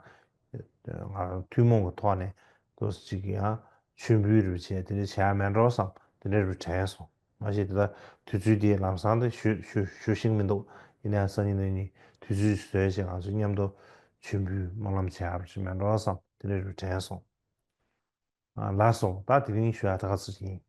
ང་རང་ཐུན་མོང་གི་ཐོག་ནས་ཏོག་ཙམ་ཅིག་ཡང་མཆོད་འབུལ་རུ་བྱས་དེ་འདྲ་བྱས་མེད་འགྲོ་བསམ་དེ་འདྲ་རུ་དྲན་སོང་། མ་གཞི་དེ་ལྟར་དུས་ཚོད་དེ་ལམ་སང་དེ་ཞུ་ཞུ་ཞུ་ཤེས་མི་འདུག་ཡིན་ནའང་སང་ཉིན་གནངས་ཉིན་དུས་ཚོད་བཟོས་བྱས་ང་ཚོ་མཉམ་དུ་མཆོད་འབུལ་སྨོན་ལམ་བྱས་རུ་བྱས་མེད་འགྲོ་བསམ་དེ་འདྲ་རུ་དྲན་སོང་། ལགས་སོ། ད་དེ་རིང་ཞུ་ཡ་ད་ག་ཚོད་ཅིག་ཡིན།